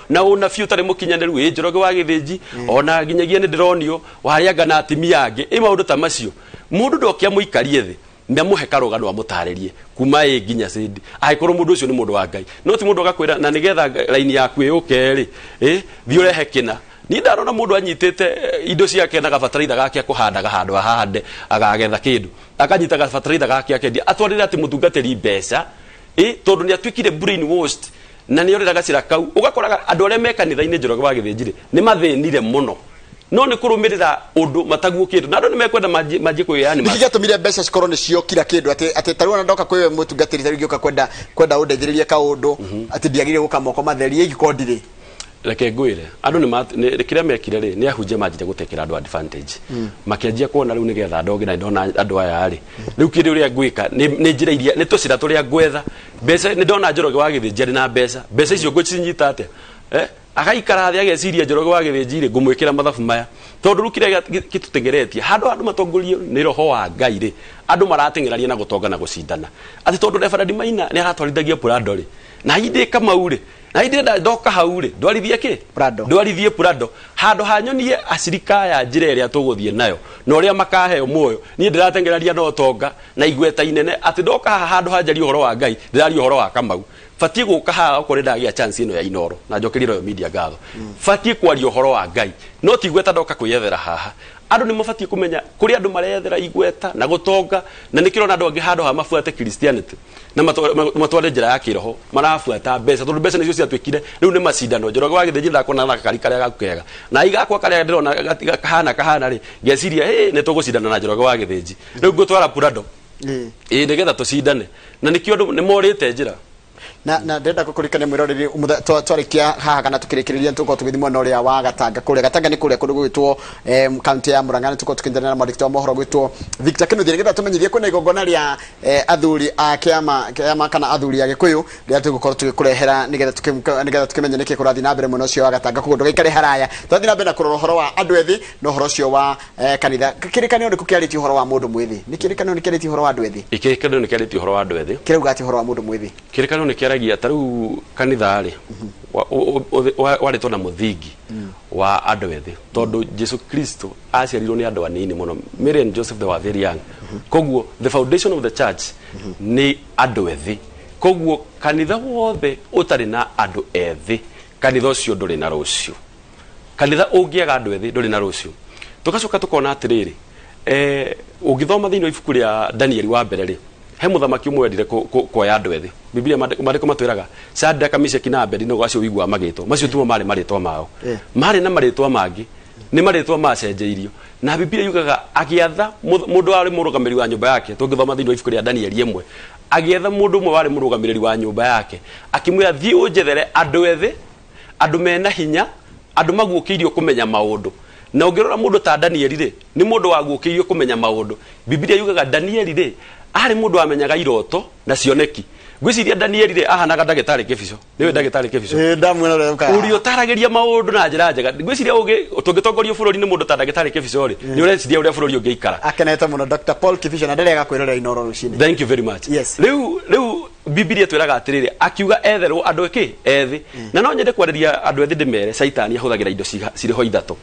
na ũnabii ũtarĩ mũkinyanĩru, ĩ Njoroge wa Gĩthĩnji ona nginyagia nĩ ndĩronio warĩanga na atumia angĩ, ĩ maũndũ ta macio. Mũndũ ndoke amũikarie thĩ na mũhe karũgano amũtarĩrie kuma ĩ nginya cindi, angĩkorwo mũndũ ũcio nĩ mũndũ wa Ngai, no ti mũndũ agakwĩra na nĩgetha raini yaku ĩũke rĩ, ĩ thiĩ ũrehe kĩna. Ni ndarona mũndũ anyitĩte indo ciake na gabataraitha gake akũhandaga handũ ahande agagetha kĩndũ, akanyita gabataraitha gake akendia atwarĩre atĩ mũtungatĩri mbeca, ĩ tondũ nĩ atuĩkire brainwashed na nĩ orĩra gacĩra kau. Ũgakoraga andũ arĩa me kanitha-inĩ Njoroge wa Gĩthĩnji rĩ nĩ mathĩnire mũno, no nĩ kũrũmĩrĩra ũndũ mataguũkĩtwo, na andũ nĩ mekwenda manjie kwĩyani. Nĩkĩ gĩatũmire mbeca cikorwo nĩcio kira kĩndũ, atĩ ta rĩu ona ndoka kwĩ mũtungatĩri ta rĩu ngĩũka kwenda ũndeithĩrĩrie kaũndũ atĩ ndiagĩrĩire gũka moko matheri ĩngĩkorwo ndirĩ. Reke ngwĩre andũ nĩ kĩrĩa mekire rĩ nĩ ahunjia manjire gũtekera andũ advantage, makĩanjia kuona rĩu nĩgetha ndoge na ndona andũ aya rĩ, rĩu kĩndũ ũrĩa ngwĩka nĩ njĩra iria nĩ tũcĩra tũrĩa ngwetha mbeca. Nĩ ndona Njoroge wa Gĩthĩnji arĩ na mbeca, mbeca icio ngũcinyita atĩa? Agaikara thĩ ageciria Njoroge wa Gĩthĩnji rĩ ngũmwĩkĩra mathabu maya, tondũ rĩu kĩrĩa gĩtũtengeretie handũ andũ matongorio nĩ roho wa Ngai rĩ, andũ marateng'erania na gũtonga na gũcindana, atĩ tondũ Reverend Maina nĩ aratwarithagia Prado rĩ, na hindĩ Kamau rĩ, na hindĩ ndoka hau rĩ ndwarithie kĩ Prado, ndwarithie Prado, handũ hanyonie acirika aya njĩra ĩrĩa tũgũthiĩ nayo na ũrĩa makaheo muoyo. Niĩ ndĩrateng'erania na ũtonga na igweta inene, atĩ ndoka haha handũ hanjarie ũhoro wa Ngai ndĩraria ũhoro wa Kamau. Batiĩ gũka haha okorwo ndagĩa chance ĩno ya Inoro na njokerie Royal Media ngatho, batiĩ kwaria ũhoro wa Ngai no ti igweta ndoka kwĩyethera haha. Andũ nĩ mabatiĩ kũmenya kũrĩa andũ marethera igweta na gũtonga, na nĩkĩo ũrona andũ angĩ handũ ha mabuate Christianity na matware njĩra ya kĩroho marabuata mbeca, tondũ mbeca nĩcio ciatuĩkire rĩu nĩ macindano. Njoroge wa Gĩthĩnji ndakona na gakari karĩa gaku kega na igakwa karĩa ndĩrona kahana rĩ, ngeciria nĩ tũgũcindana na Njoroge wa Gĩthĩnji, rĩu ngũtwara Prado ĩ nĩgetha tũcindane, na nĩkĩo andũ nĩ morĩte njĩra. Na ndĩrenda gũkũririkania mwĩroreri twarikia haha kana tukĩrĩkĩrĩria tũkorwo tũgĩthiĩ mwena ũrĩa wa Gatanga. Kũrĩa Gatanga nĩ kũrĩa kũndũ gwĩtwo kaunti ya Murang'a, nĩ tũkorwo tũkĩnyitanĩra na mwandĩki wa mohoro gwĩtwo Victor Kinuthia nĩgetha tũmenyithie kwĩna igongona rĩa athuri a kĩama kana athuri a Gĩkũyũ rĩrĩa tũgũkorwo tũgĩkũrehera nĩgetha tũkĩmenye nĩkĩ kũrathiĩ na mbere mwena ũcio wa Gatanga. Koguo ndũgaikare haraya, twathiĩ na mbere na kũrora ũhoro wa andũ ethĩ na ũhoro ũcio wa kanitha. Kĩrĩkanĩro nĩkũ kĩarĩtie ũhoro wa mũndũ mwĩthĩ? Nĩ kĩrĩkanĩro nĩ kĩarĩtie ũhoro wa andũ ethĩ? Kĩrĩkanĩro nĩ kĩarĩtie ũhoro wa andũ ethĩ. Kĩrauga atĩ ũhoro wa mũndũ mwĩthĩ? Kĩrĩkanĩro nĩ kĩaragia ta rĩu kanitha rĩ warĩtwo na mũthingi wa andũ ethĩ, tondũ Jesu Kristo aciarirwo nĩ andũ anini mũno. Mary and Joseph they were very young, koguo the foundation of the church nĩ andũ ethĩ. Koguo kanitha wothe ũtarĩ na andũ ethĩ, kanitha ũcio ndũrĩ na rũciũ. Kanitha ũngĩaga andũ ethĩ ndũrĩ na rũciũ. Tũgacoka tũkona atĩrĩrĩ, Ũngĩthoma thĩinĩ wa ibuku rĩa Danieli wa mbere rĩ, he mũthamaki ũmwe wendire kuoya andũ ethĩ. Biblia maandĩko matwĩraga Shadraka, Meshaki na Abednego acio ũiguaga magĩtwo, macio timo marĩ marĩtwa mao. Marĩ na marĩtwa mangĩ, nĩ marĩtwa macenjeirio. Na Biblia yugaga agĩatha mũndũ warĩ mũrũgamĩrĩri wa nyũmba yake, tũngĩthoma thĩinĩ wa ibuku rĩa Danieli ĩmwe, agĩetha mũndũ ũmwe warĩ mũrũgamĩrĩri wa nyũmba yake, akĩmwĩra thiĩ ũnjethere andũ ethĩ, andũ mena hinya, andũ maguũkĩirio kũmenya maũndũ. Na ũngĩrora mũndũ ta Danieli rĩ, nĩ mũndũ waguũkĩirio kũmenya maũndũ. Biblia yugaga Danieli rĩ, arĩ mũndũ wamenyaga iroto na cioneki. Ngwĩciria Danieli rĩ, ahanaga ndagĩtarĩ Kĩbico. Nĩwe ndagĩtarĩ Kĩbico. Ndamuona ũrĩa ũkaga. Ũrĩa ũtaragĩria maũndũ na njĩra njega. Ngwĩciria ũgĩ tũngĩtongorio bũrũri nĩ mũndũ ta ndagĩtarĩ Kĩbico rĩ, nĩ ũreciria ũrĩa bũrũri ũngĩikara. Akenete mũno Dr. Paul Kibicho na ndarega kwĩrorera Inooro rũcinĩ. Thank you very much. Yes. Rĩu Biblia twĩraga atĩrĩrĩ, akiuga etherwo andũ ĩkĩ ethĩ. Na no nyende kwarĩria andũ ethĩ ndĩmere Caitani ahũthagĩra indo cirĩ ho ithatũ.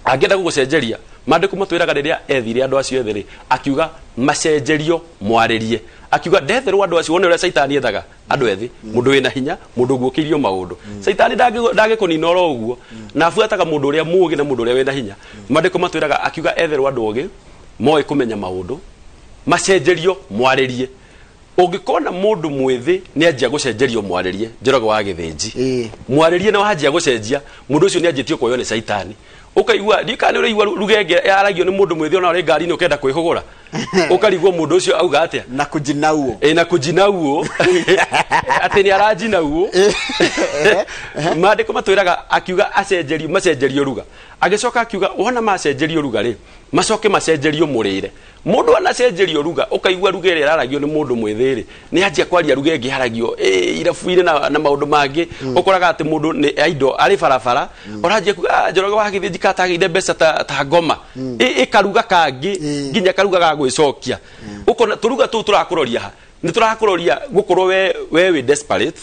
Angĩenda gũgũcenjeria, maandĩko matwĩraga rĩrĩa ethire andũ acio ethĩ rĩ, akiuga macenjerio mwarĩrie. Akiuga ndetherwo andũ acio, wone ũrĩa Caitani ethaga andũ ethĩ, mũndũ wĩna hinya, mũndũ ũguũkĩirio maũndũ. Caitani ndangĩkũnina oro ũguo, na abuataga mũndũ ũrĩa mũũgĩ na mũndũ ũrĩa wĩna hinya. Maandĩko matwĩraga akiuga etherwo andũ ogĩ, moĩ kũmenya maũndũ, macenjerio mwarĩrie. Ũngĩkona mũndũ mwĩthĩ nĩ anjia gũcenjerio mwarĩrie, Njoroge wa Gĩthĩnji. Mwarĩrie na wanjia gũcenjia, mũndũ ũcio nĩ anjĩtie kuoywo nĩ Caitani. Ũkaigua, ndiũĩ kana nĩ ũraigua rugenge yaragio nĩ mũndũ mwĩthĩ ona ũrĩ ngari-inĩ ũkenda kwĩhũgũra. Ũkarigwo mũndũ ũcio auga atĩa? Na kujinauo. Na kujinauo. Atĩ nĩ arajinauo. Maandĩko matwĩraga akiuga acenjerio, macenjerio ruga. Agĩcoka akiuga wona macenjerio ruga rĩ, macoke macenjerio mũrĩre. Mũndũ anacenjerio ruga, ũkaigua ruga ĩrĩa ĩraragio nĩ mũndũ mwĩthĩ rĩ, nĩ anjia kwaria ruga ĩngĩ yaragio, irabu-inĩ na maũndũ mangĩ. Ũkoraga atĩ mũndũ nĩ aindo arĩ barabara, ũranjia kuga, Njoroge wa Gĩthĩnji ka tagĩire mbeca ta ngoma. Ĩkaruga kangĩ, nginya karuga ga gwĩcokia. Ũkona tũruga tũu tũrakũroria ha? Nĩ tũrakũroria gũkorwo we wĩ desperate.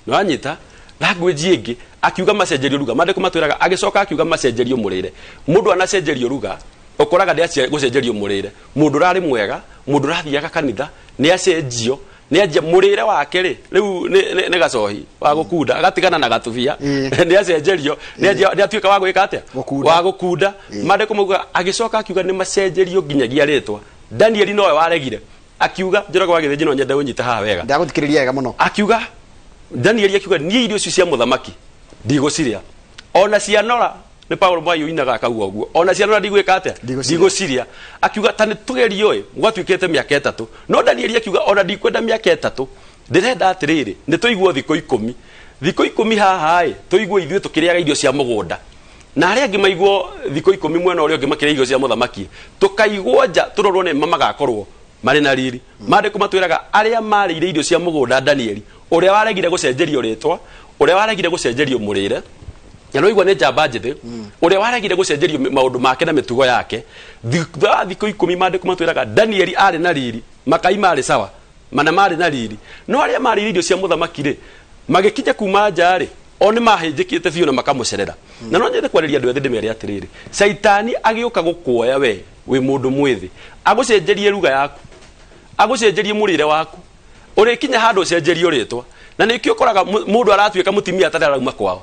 Nĩwanyita? Language ĩngĩ akiuga macenjerio ruga, maandĩko matwĩraga agĩcoka akiuga macenjerio mũrĩre. Mũndũ anacenjerio ruga, ũkoraga nĩ gũcenjerio mũrĩre. Mũndũ ũrarĩ mwega, mũndũ ũrathiaga kanitha, nĩ acenjio, nĩ anjia mũrĩre wake rĩ, rĩu nĩ gacohi wa gũkunda, agatigana na gatubia. Nĩ acenjerio, nĩ anjia, nĩ atuĩka wa gwĩka atĩa? Wa gũkunda. Maandĩko maugaga agĩcoka akiuga nĩ macenjerio nginyagia rĩtwa. Danieli nowe waregire. Akiuga Njoroge wa Gĩthĩnji no nyende ũnyite haha wega. Ndagũthikĩrĩria wega mũno. Akiuga Danieli akiuga niĩ irio icio cia mũthamaki ndigũcirĩa. Ona cianora nĩ Paulo Mwai ũinaga akauga ũguo. Ona cianora ndigwĩka atĩa? Ndigũcirĩa. Akiuga ta nĩ tũgerio ĩ, gwatuĩkĩte mĩaka 3. No Danieli akiuga ona ndikwenda mĩaka 3. Ndĩrenda atĩrĩrĩ, nĩ tũiguo thikũ 10. Thikũ 10 haha ĩ, tũiguo ithuĩ tũkĩrĩaga irio cia mũgũnda. Na arĩa angĩ maiguo thikũ 10 mwena ũrĩa ũngĩ makĩrĩa irio cia mũthamaki. Tũkaiguo nja tũrorwo nĩ magakorwo marĩ na riri. Maandĩko matwĩraga arĩa marĩire irio cia mũgũnda Danieli, ũrĩa waregire gũcenjerio rĩtwa, ũrĩa waregire gũcenjerio mũrĩre, na no igua nĩ njamba njĩthĩ, ũrĩa waregire gũcenjerio maũndũ make na mĩtugo yake. Thutha wa thikũ 10 maandĩko matwĩraga Danieli arĩ na riri, makai marĩ sawa, mana marĩ na riri. No arĩa marĩire irio cia mũthamaki rĩ, magĩkinya kuma nja rĩ, o nĩ mahĩnjĩkĩte biũ na makamũcerera. Na no nyende kwarĩria andũ ethĩ ndĩmere atĩrĩrĩ, Caitani agĩũka gũkuoya we wĩ mũndũ mwĩthĩ, agũcenjerie ruga yaku, agũcenjerie mũrĩre waku, ũrĩkinya handũ ũcenjerio rĩtwa. Na nĩkĩo ũkoraga mũndũ aratuĩka mũtumia atarĩ arauma kwao.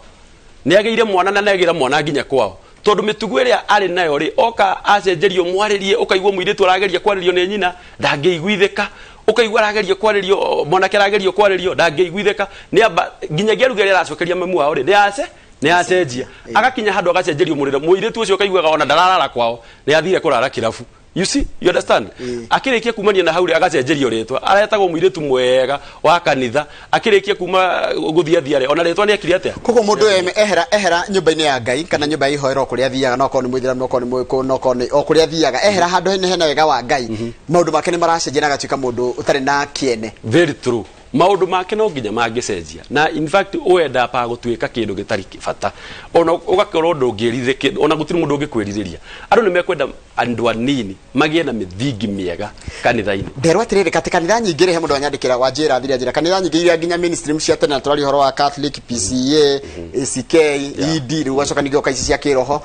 Nĩ agĩire mwana na nĩ agĩra mwana nginya kwao. Tondũ mĩtugo ĩrĩa arĩ nayo rĩ, oka acenjerio mwarĩrie, ũkaigua mũirĩtu arageria kwarĩrio nĩ nyina, ndangĩiguithĩka. Ũkaigua arageria kwarĩrio, mwanake arageria kwarĩrio, ndangĩiguithĩka. Nĩ amba nginyagia ruga ĩrĩa aracokeria mamu wao rĩ, nĩ acenjia. Agakinya handũ agacenjerio mũrĩre. Mũirĩtu ũcio ũkaiguaga ona ndararara kwao, nĩ athire kũrara kĩrabu. You see, you understand? Akĩrĩkia kumania na hau rĩ, agacenjerio rĩtwa. Aretagwo mũirĩtu mwega wa kanitha. Akĩrĩkia kuma gũthiathia rĩ, ona rĩtwa nĩ ekire atĩa? Koguo mũndũ ehera nyũmba-inĩ ya Ngai kana nyũmba ya ihoero kũrĩa athiaga, no korwo nĩ mũithĩramu, no korwo nĩ mũgĩkũyũ, no korwo nĩ o kũrĩa athiaga, ehera handũ hena wega wa Ngai, maũndũ make nĩ maracenjia na agatuĩka mũndũ ũtarĩ na kĩene. Very true. Maũndũ make no nginya mangĩcenjia. Na in fact ũenda pa gũtuĩka kĩndũ gĩtarĩ bata. Ona ũgakorwo ndũngĩrithĩkĩ, ona gũtirĩ mũndũ ũngĩkwĩrirĩria. Andũ nĩ mekwenda andũ anini magĩe na mĩthingi mĩega kanitha-inĩ. Nderwo atĩrĩrĩ, katĩ kanitha nyingĩ rĩ, he mũndũ anyandĩkĩra wa njĩra thiri njĩra kanitha nyingĩ iria nginya mainstream cia tene, na tũraria ũhoro wa Catholic, PCA, ACK, ED, rĩu ũgacoka ningĩ ũka ici cia kĩroho.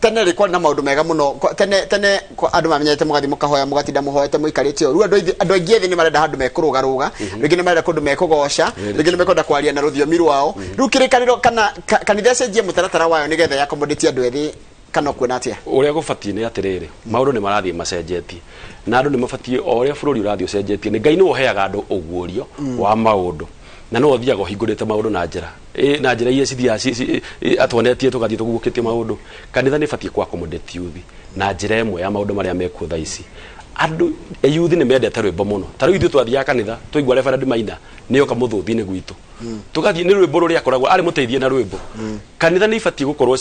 Tene rĩ kwarĩ na maũndũ mega mũno. Tene andũ mamenyete mũgathiĩ mũkahoya, mũgatinda mũhoete mũikarĩte ũũ. Rĩu andũ aingĩ ethĩ nĩ marenda handũ mekũrũgarũga, rĩngĩ nĩ marenda kũndũ mekũgoca, rĩngĩ nĩ mekwenda kwaria na rũthiomi rwao. Rĩu kĩrĩkanĩro kana kanitha ĩcenjie mũtaratara wayo nĩgetha ya accommodate andũ ethĩ Kana ũkuona atĩa? Ũrĩa gũbatiĩ nĩ atĩrĩrĩ, maũndũ nĩ marathiĩ macenjetie na andũ nĩ mabatiĩ o ũrĩa bũrũri ũrathiĩ ũcenjetie. Nĩ Ngai nĩwe ũheaga andũ ũguũrio wa maũndũ na nĩwe ũthiaga ũhingũrĩte maũndũ na njĩra na njĩra iria cithiaga atuonetie tũgathiĩ tũguũkĩtie maũndũ. Kanitha nĩ ĩbatiĩ kũ accommodate youth na njĩra ĩmwe ya maũndũ marĩa mekuo thaa ici. Andũ youth nĩ mendete rwĩmbo mũno. Ta rĩu ithuĩ twathiaga kanitha twaigua Reverend Maina nĩoka mũthũthi-inĩ gwitũ, tũgathiĩ nĩ rwĩmbo rũrĩa akoragwo arĩ mũteithie na rwĩmbo. Kanitha nĩ ibatiĩ gũkorwo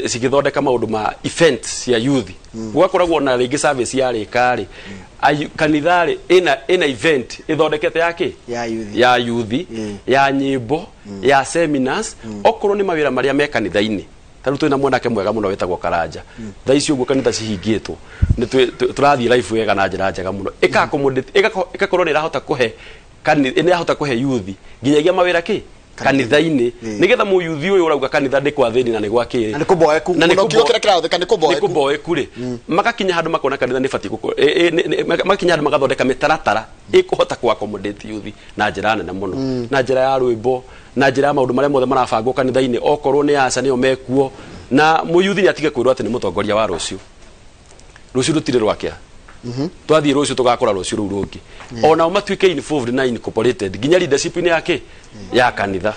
cigĩthondeka maũndũ ma events cia youth. Gũgakoragwo na rĩngĩ service ya rĩka rĩ, kanitha rĩ ĩna event ĩthondekete ya kĩ? Ya youth. Ya youth, ya nyĩmbo, ya seminars. Okorwo nĩ mawĩra marĩa me kanitha-inĩ, ta rĩu twĩna mwanake mwega mũno wĩtagwo Karanja. Thaa ici ũguo kanitha cihingĩtwo, nĩ tũrathiĩ life wega na njĩra njega mũno. Ĩka accommodate, ĩgakorwo nĩ ĩrahota kũhe nĩ ĩrahota kũhe youth nginyagia mawĩra kĩ kanitha-inĩ, nĩgetha mũyuthi ũyũ ũrauga kanitha ndĩ kwa thĩni na nĩ gwa kĩrĩ Na nĩ kũboeku. Na nĩ Mũno kiugo kĩrĩa kĩrahũthĩka nĩ kũboeku. Nĩ kũboeku rĩ, magakinya handũ makona kanitha nĩ ĩbatiĩ gũkorwo, magakinya handũ magathondeka mĩtaratara ĩkũhota kũ accommodate youth na njĩra nene mũno, na njĩra ya rwĩmbo, na njĩra ya maũndũ marĩa mothe marabangwo kanitha-inĩ. Okorwo nĩ aca nĩo mekuo, na mũyuthi nĩ atige kwĩrwo atĩ nĩ mũtongoria wa rũciũ. Rũciũ rũtirĩ rwakĩa. Twathiĩ rũciũ tũgakora rũciũ rũu rũngĩ. Onao matuĩke involved na incorporated nginya leadership-inĩ ya kĩ? Ya kanitha.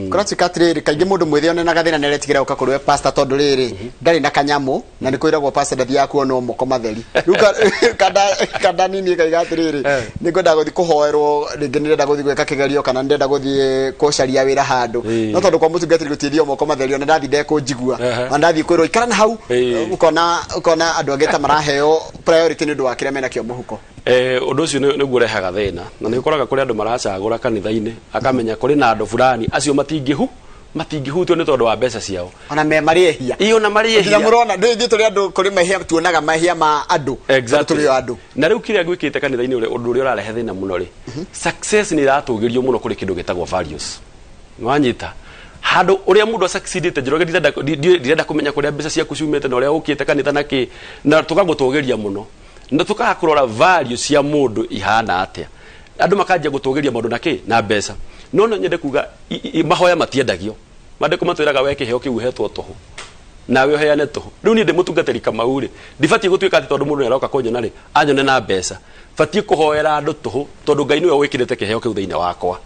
Kũratuĩka atĩrĩrĩ, kaingĩ mũndũ mwĩthĩ onenaga thĩna nĩ aretigĩra gũka kũrĩ we pastor, tondũ rĩrĩ ndarĩ na kanyamũ na nĩ kwĩragwo pastor ndathiaga kuonwo moko matheri. Rĩu kanda nini ĩkaiga atĩrĩrĩ, nĩ ngwenda gũthiĩ kũhoerwo, rĩngĩ nĩ ndĩrenda gũthiĩ gwĩka kĩgerio kana nĩ ndĩrenda gũthiĩ gũcaria wĩra handũ. No tondũ kwa mũtungatĩri gũtithio moko matheri, ona ndathiĩ ndekũnjigua. Ona ndathiĩ kwĩrwo ikara na hau, ũkona andũ angĩ ta maraheo priority nĩ ũndũ wa kĩrĩa menakĩo mũhuko. Ũndũ ũcio nĩguo ũrehaga thĩna, na nĩ ũkoraga kũrĩ andũ maracagũra kanitha-inĩ, akamenya kũrĩ na andũ fulani acio matingĩhutio nĩ tondũ wa mbeca ciao. Ona me marĩ ehia. Ĩĩ, ona marĩ ehia. Nginya mũrona, ndũĩ ithuĩ tũrĩ andũ, kũrĩ mehia tuonaga mehia ma andũ. Tũrĩ o andũ. Na rĩu kĩrĩa gwĩkĩte kanitha-inĩ, ũndũ ũrĩa ũrarehe thĩna mũno rĩ, success nĩ ĩratũgĩrio mũno kũrĩ kĩndũ gĩtagwo values. Nĩwanyita? Handũ ũrĩa mũndũ asucceedĩte, Njoroge, ndirenda kũmenya kũrĩa mbeca ciaku ciumĩte na ũrĩa ũkĩte kanitha na kĩ, na tũgagũtũgĩria mũno. Na tũkaga kũrora value cia mũndũ ihana atĩa. Andũ makanjia gũtũgĩria maũndũ na kĩ? Na mbeca. No no nyende kuga mahoya matiendagio. Maandĩko matwĩraga we kĩheo kĩu ũhetwo tũhũ, nawe ũheane tũhũ. Rĩu niĩ ndĩ mũtungatĩri Kamau rĩ, ndibatiĩ gũtuĩka atĩ tondũ mũndũ nĩaroka kũnyona rĩ, anyone na mbeca. Batiĩ kũhoera andũ tũhũ, tondũ Ngai nĩwe wĩkĩrĩte kĩheo kĩu thĩinĩ wakwa.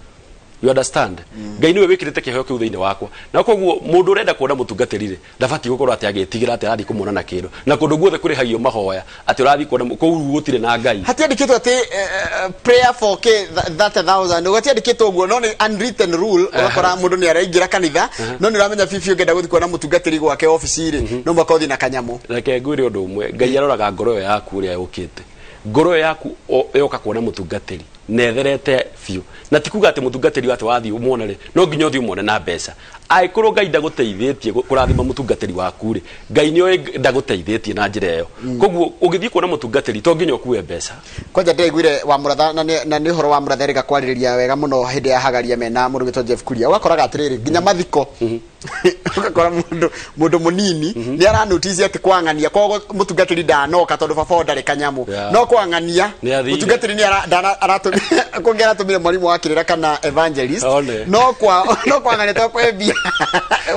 You understand? Ngai nĩwe wĩkĩrĩte kĩheo kĩu thĩinĩ wakwa. Na koguo mũndũ ũrenda kuona mũtungatĩri rĩ, ndabatiĩ gũkorwo atĩ agĩtigĩra atĩ arathiĩ kũmuona na kĩndũ. Na kũndũ guothe kũrĩhagio mahoya atĩ ũrathiĩ kuona kũu gũtirĩ na Ngai. Hatiandĩkĩtwo atĩ prayer for k 30,000. Gũtiandĩkĩtwo ũguo, no nĩ unwritten rule. Ũgakora mũndũ nĩ araingĩra kanitha, no nĩ ũramenya bibi ũngĩenda gũthiĩ kuona mũtungatĩri gwake obici rĩ, no mũhaka ũthiĩ na kanyamũ. Reke ngwĩre ũndũ ũmwe, Ngai aroraga ngoro ĩyo yaku ũrĩa yũkĩte. Ngoro ĩyo yaku yoka kuona mũtungatĩri netherete biũ, na ti kuga atĩ mũtungatĩri atĩ wathiĩ ũmuone rĩ, no nginya ũthiĩ ũmuone na mbeca. Angĩkorwo Ngai ndagũteithĩtie kũrathima mũtungatĩri waku rĩ, Ngai nĩoĩ ndagũteithĩtie na njĩra ĩyo. Koguo ũgĩthiĩ kuona mũtungatĩri to nginya ũkue mbeca. Kwanja ndĩraiguire wa Mũratha, na nĩ ũhoro wa Mũratha erĩga kwarĩrĩria wega mũno hĩndĩ ya Hagaria mena mũndũ wĩtwo Jeff Kuria. Ũgakoraga atĩrĩrĩ, nginya mathiko ũgakora mũndũ mũnini nĩ aranotice atĩ kwang'ania, koguo mũtungatĩri ndanoka tondũ baba wao ndarĩ kanyamũ. No kwang'ania, Nĩ athire. mũtungatĩri nĩ kũngĩ aratũmire mwarimũ wa kĩrĩra kana evangelist. One. No kwang'ania to kwembia.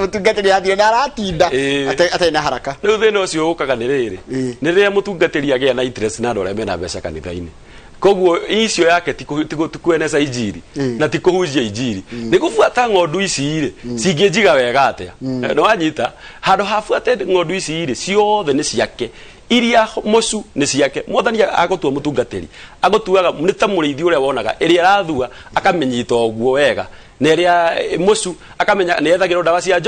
Mũtungatĩri athire na aratinda atarĩ na haraka. Rĩu thĩna ũcio ũkaga nĩ rĩrĩ, nĩ rĩrĩa mũtungatĩri agĩa na interest na andũ arĩa mena mbeca kanitha-inĩ. Koguo icio yake ti kueneza injiri na ti kũhunjia injiri, nĩ gũbuata ng'ondu ici rĩ, cingĩnjiga wega atĩa? Nĩ wanyita? Handũ ha buate ng'ondu ici rĩ, ciothe nĩ ciake, iria mũcu nĩ ciake. Mwathani agũtua mũtungatĩri, agũtuaga nĩ ta mũrĩithi ũrĩa wonaga ĩrĩa arathua akamĩnyita ũguo wega, na ĩrĩa mũcu akamenya nĩ ethagĩrwo ndawa cia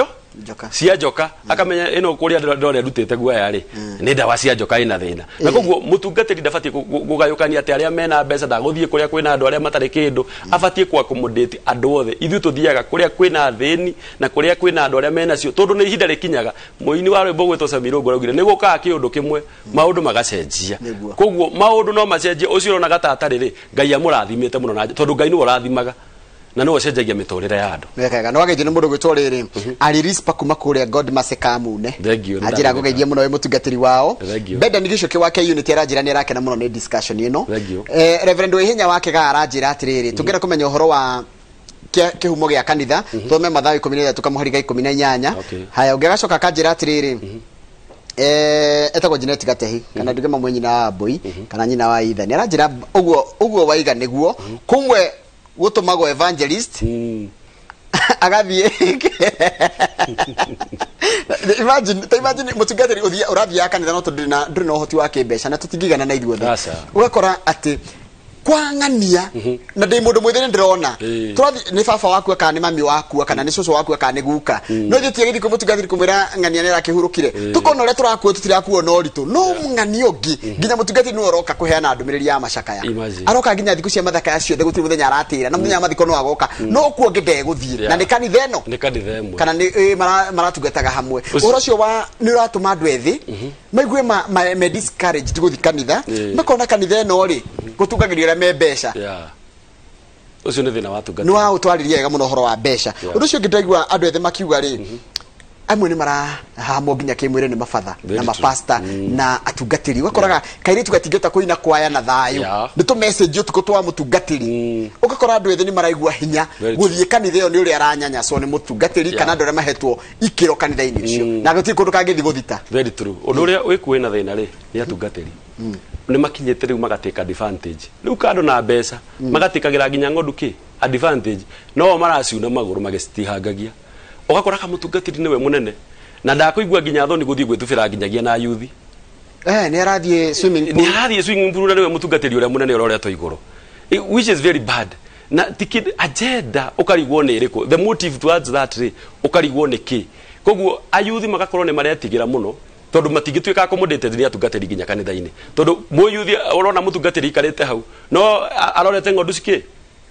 Njoka. cia njoka, akamenya ĩno kũrĩa ndĩrona ĩrutĩte guoya rĩ, nĩ ndawa cia njoka ĩna thĩna. Na koguo mũtungatĩri ndabatiĩ kũgayũkania atĩ arĩa mena mbeca ndagũthiĩ kũrĩa kwĩna andũ arĩa matarĩ kĩndũ, abatiĩ kũ accommodate andũ othe. Ithuĩ tũthiaga kũrĩa kwĩna athĩni na kũrĩa kwĩna andũ arĩa mena cio, tondũ nĩ ihinda rĩkinyaga. Mũini wa rwĩmbo gwĩtwo Sammy Irũngũ araugire nĩ gũkaga kĩũndũ kĩmwe maũndũ magacenjia. Koguo maũndũ no macenjie, ũcio ũronaga ta atarĩ rĩ, Ngai amũrathimĩte mũno, na tondũ Ngai nĩwe ũrathimaga na nĩwe ũcenjagia mĩtũrĩre ya andũ. Wega, no wageithio nĩ mũndũ gwĩtwo rĩrĩ Ari Rispa kuma kũrĩa God Mercy Kamune. Thank you, Anjĩra nĩndagũka. ngũgeithie mũno wĩ mũtungatĩri wao. Thank you. Benda Gĩcuki wake unity aranjĩra nĩ arakena mũno nĩ discussion ĩno. Thank you. Reverend Waihenya wake ga aranjĩra atĩrĩrĩ, tũngĩenda kũmenya ũhoro wa kĩhumo gĩa kanitha, thome Mathayo 13 kamũhari ga 18. Haya, ũngĩ agacoka akanjĩra atĩrĩrĩ, Etagwo Janet Gatehi kana nduge mamwe nyina wa Mbui kana nyina wa Itha. Nĩaranjĩra ũguo ũguo waiga nĩguo kumwe gũtũmagwo evangelist agathiĩ. Imagine, ta imagine mũtungatĩri ũthiĩ ũrathiaga kanitha no tondũ ndũrĩ na ũhoti wa kĩmbeca na tũtingĩigana na ithuothe. Aca. Ũgakora atĩ kwang'ania na ndĩ mũndũ mwĩthĩ nĩ ndĩrona tũrathiĩ nĩ baba wakua kana nĩ mami wakua kana nĩ cũcũ wakua kana nĩ guka, no ithuĩ tiagĩthiĩ kwĩ mũtungatĩri kũmwĩra ng'ania nĩ arakĩhurũkire, tũkona ũrĩa tũrakuo tũtirakuo na ũritũ, no ng'ania ũngĩ nginya mũtungatĩri nĩwe ũroka kũheana ndũmĩrĩri ya macakaya. Imagine. Aroka nginya thikũ cia mathakaya ciothe, gũtirĩ mũthenya aratĩra, na mũthenya wa mathiko no agoka, no kuo ũngĩ ndegũthiĩ na nĩ kanitha ĩno Nĩ kanitha ĩmwe kana nĩ maratungataga hamwe. Ũhoro ũcio wa nĩ ũratũma andũ ethĩ maigue me discouraged gũthiĩ kanitha, makona kanitha ĩno rĩ gũtungagĩrio arĩa me mbeca. Yeah. Ũcio nĩ thĩna wa Nĩ tungatĩri. wa ũtwarĩria wega mũno ũhoro wa mbeca. Ũndũ ũcio ũngĩ ndaigua andũ ethĩ makiuga rĩ, amwe nĩ marahamwo nginya kĩmwĩrĩ nĩ mabatha Very na true. mapasta na atungatĩri, ũgakoraga kairĩtu gatingĩhota kũina kwaya na thayũ nĩ tũ message ũtukũ twa mũtungatĩri, ũgakora andũ ethĩ nĩ maraigua hinya Very true. gũthiĩ kanitha ĩyo nĩ ũrĩa aranyanyacwo nĩ mũtungatĩri kana andũ arĩa mahetwo ikĩro kanitha-inĩ ũcio na gũtirĩ kũndũ kangĩthiĩ gũthita. Very true. Ũndũ ũrĩa wĩkuĩ na thĩna rĩ nĩ atungatĩri nĩ makinyĩte rĩu magatĩka advantage rĩu kando na mbeca, magatĩkagĩra nginya ng'ondu kĩ advantage, no maraciuna magũrũ magĩcitihangagia. Ũgakora kamũtungatĩri nĩwe mũnene na ndakũigua nginya thoni gũthiĩ gwĩtubĩra nginyagia na yuthi. Nĩ arathiĩ swimming Nĩ pool. arathiĩ swimming pool na nĩwe mũtungatĩri ũrĩa mũnene ũroretwo igũrũ, which is very bad. Na tiki agenda ũkarigwo nĩ ĩrĩkũ, the motive towards that rĩ ũkarigwo nĩ kĩ. Koguo ayuthi magakorwo nĩ maretigĩra mũno tondũ matingĩtuĩka accommodated nĩ atungatĩri nginya kanitha-inĩ, tondũ mũyuthi ũrona mũtungatĩri ikarĩte hau no arorete ng'ondu cikĩ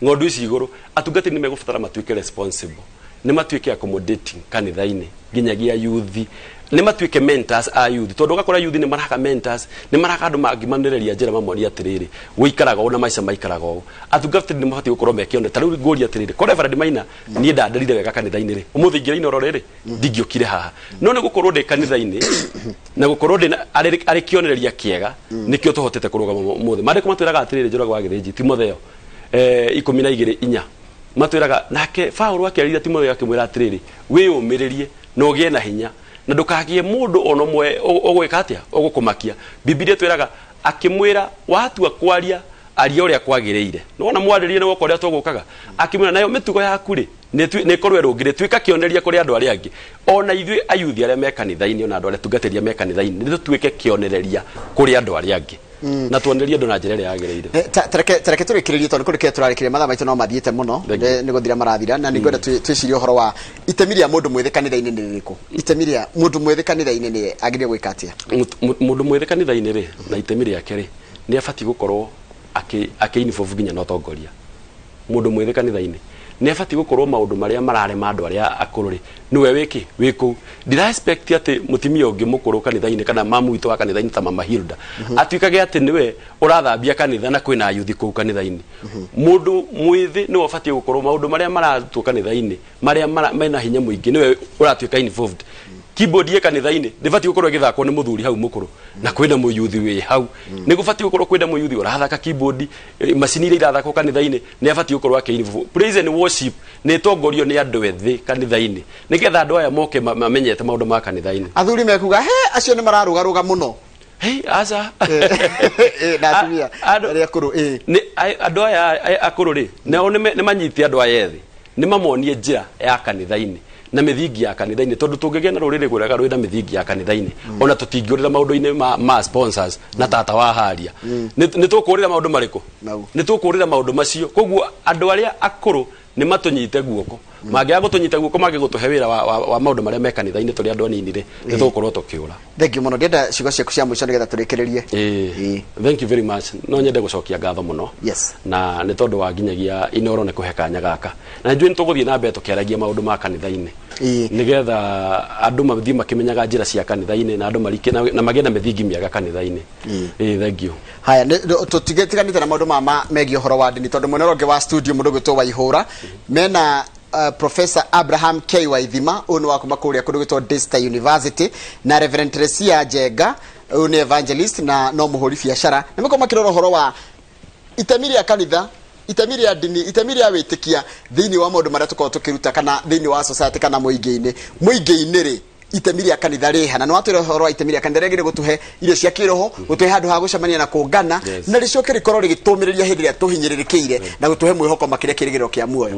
ng'ondu ici igũrũ. Atungatĩri nĩ megũbatara matuĩke responsible, nĩ matuĩke accommodating kanitha-inĩ nginyagia yuthi, nĩ matuĩke mentors a yuthi, tondũ ũgakora yuthi nĩ maraka mentors, nĩ maraka andũ mangĩmanereria njĩra mamonie atĩrĩrĩ gũikaraga ũũ na maica maikaraga ũũ. Atungatĩri nĩ mabatiĩ gũkorwo mekĩone. Ta rĩu ngũria atĩrĩrĩ, ko Reverend Maina niĩ ndanderire wega kanitha-inĩ rĩ, ũmũthĩ ingĩra Inooro rĩrĩ ndingĩũkire haha, no nĩ gũkorwo ndĩ kanitha-inĩ na gũkorwo ndĩ arĩ kĩonereria kĩega nĩkĩo tũhotete kũrũgama ũmũthĩ. Maandĩko matwĩraga atĩrĩrĩ, Njũragwo wa Gĩthĩnji Timotheo 12:4 matwĩraga nake Paũlũ akĩarĩria Timotheo akĩmwĩra atĩrĩrĩ, wĩyũmĩrĩrie na ũgĩe na hinya na ndũkagĩe mũndũ ona ũmwe ũgwĩka atĩa ũgũkũmakia. Bibilia twĩraga akĩmwĩra watua kwaria aria ũrĩa kwagĩrĩire, nĩwona mwarĩrie nĩ woka ũrĩa tũgũkaga, akĩmwĩra nayo mĩtugo yaku rĩ nĩ ĩkorwo ĩrũngĩrĩ, tuĩka kĩonereria kũrĩ andũ arĩa angĩ. Ona ithuĩ ayuthi arĩa me kanitha-inĩ ona andũ arĩa tungatĩri me kanitha-inĩ nĩ tũtuĩke kĩonereria kũrĩ andũ arĩa angĩ na tuonererie andũ na njĩra ĩrĩa yagĩrĩire. Tareke tũrĩkĩrĩrie tondũ kũrĩ kĩrĩa tũrarĩkĩrĩria, mathaa maitũ no mathiĩte mũno. Thank you. Nĩ gũthira marathira na nĩngwenda twĩcirie ũhoro wa itemi rĩa mũndũ mwĩthĩ kanitha-inĩ nĩ rĩrĩkũ, itemi rĩa mũndũ mwĩthĩ kanitha-inĩ nĩ agĩrĩire gwĩka atĩa? Mũndũ mwĩthĩ kanitha-inĩ rĩ na itemi rĩake rĩ nĩ abatiĩ gũkorwo akĩ involve nginya na ũtongoria. Mũndũ mwĩthĩ kanitha-inĩ nĩ abatiĩ gũkorwo maũndũ marĩa mararema andũ arĩa akũrũ rĩ nĩwe wĩkĩ wĩ kũu. Ndira expect atĩ mũtumia ũngĩ mũkũrũ kanitha-inĩ kana mamu witũ wa kanitha-inĩ ta mama Hilda atuĩkage atĩ nĩwe ũrathambia kanitha na kwĩna ayuthi kũu kanitha-inĩ. Mũndũ mwĩthĩ nĩwe ũbatiĩ gũkorwo maũndũ marĩa maratwo kanitha-inĩ marĩa mena hinya mũingĩ nĩwe ũratuĩka involved. Keyboard ye kanitha-inĩ ndĩbatiĩ gũkorwo ĩgĩthakwo nĩ mũthuri hau mũkũrũ na kwĩna mũyuthi wĩ hau, nĩ gũbatiĩ gũkorwo kwĩna mũyuthi ũrathaka keyboard, macini iria irathakwo kanitha-inĩ nĩ abatiĩ gũkorwo akĩ involve. Praise and worship nĩ ĩtongorio nĩ andũ ethĩ kanitha-inĩ nĩgetha andũ aya moke mamenyete maũndũ ma kanitha-inĩ. Athuri mekuga he acio nĩ mararũgarũga mũno. Hey, aca. Na atumia Andũ- arĩa akũrũ. Nĩ andũ aya akũrũ rĩ nao nĩ manyite andũ aya ethĩ, nĩ mamonie njĩra ya kanitha-inĩ na mĩthingi ya kanitha-inĩ, tondũ tũngĩgĩa na rũrĩrĩ rwega rwĩna mĩthingi ya kanitha-inĩ ona tũtingĩũrĩra maũndũ-inĩ ma sponsors na tata wa haria. Nĩ tũkũrĩra maũndũ marĩkũ? Mau. Nĩ tũkũrĩra maũndũ macio. Koguo andũ arĩa akũrũ nĩ matũnyite guoko, mangĩaga gũtũnyita guoko mangĩgũtũhe wĩra wa maũndũ marĩa me kanitha-inĩ tũrĩ andũ anini rĩ nĩ tũgũkorwo tũkĩũra. Thank you mũno, ndĩenda ciugo ciaku cia mũico nĩgetha tũrĩkĩrĩrie. Thank you very much. No nyende gũcokia ngatho mũno na nĩ tondũ wa nginyagia Inooro nĩ kũhe kanya gaka, na nĩ njũĩ nĩ tũgũthiĩ na mbere tũkĩaragia maũndũ ma kanitha-inĩ nĩgetha andũ mathiĩ makĩmenyaga njĩra cia kanitha-inĩ na andũ marike na magĩe na mĩthingi mĩega kanitha-inĩ. Thank you. Haya, tũtiganĩte na maũndũ mama megiĩ ũhoro wa ndini, tondũ mwena ũrĩa ũngĩ wa studio mũndũ ũgwĩtwo Waihũra mena Professor Abraham K Waithima, ũyũ nĩ wa kuma kũrĩa kũndũ gwĩtwo Daystar University, na Reverend Teresia Njenga, ũyũ nĩ evangelist na no mũhũri biacara, na makorwo makĩrora ũhoro wa itemi rĩa kanitha, itemi rĩa ndini, itemi rĩa wĩtĩkia thĩinĩ wa maũndũ marĩa tũkoragwo tũkĩruta kana thĩinĩ wa society kana mũingĩ-inĩ. Mũingĩ-inĩ rĩ Itemi rĩa kanitha rĩha na nĩwatwĩra ũhoro wa itemi rĩa kanitha rĩagĩrĩire gũtũhe irio cia kĩroho, gũtũhe handũ ha gũcemania na kũngana, na rĩcoke rĩkorwo rĩgĩtũmĩrĩria hĩndĩ ĩrĩa tũhinyĩrĩrĩkĩire na gũtũhe mwĩhoko makĩria kĩrĩgĩrĩro kĩa muoyo.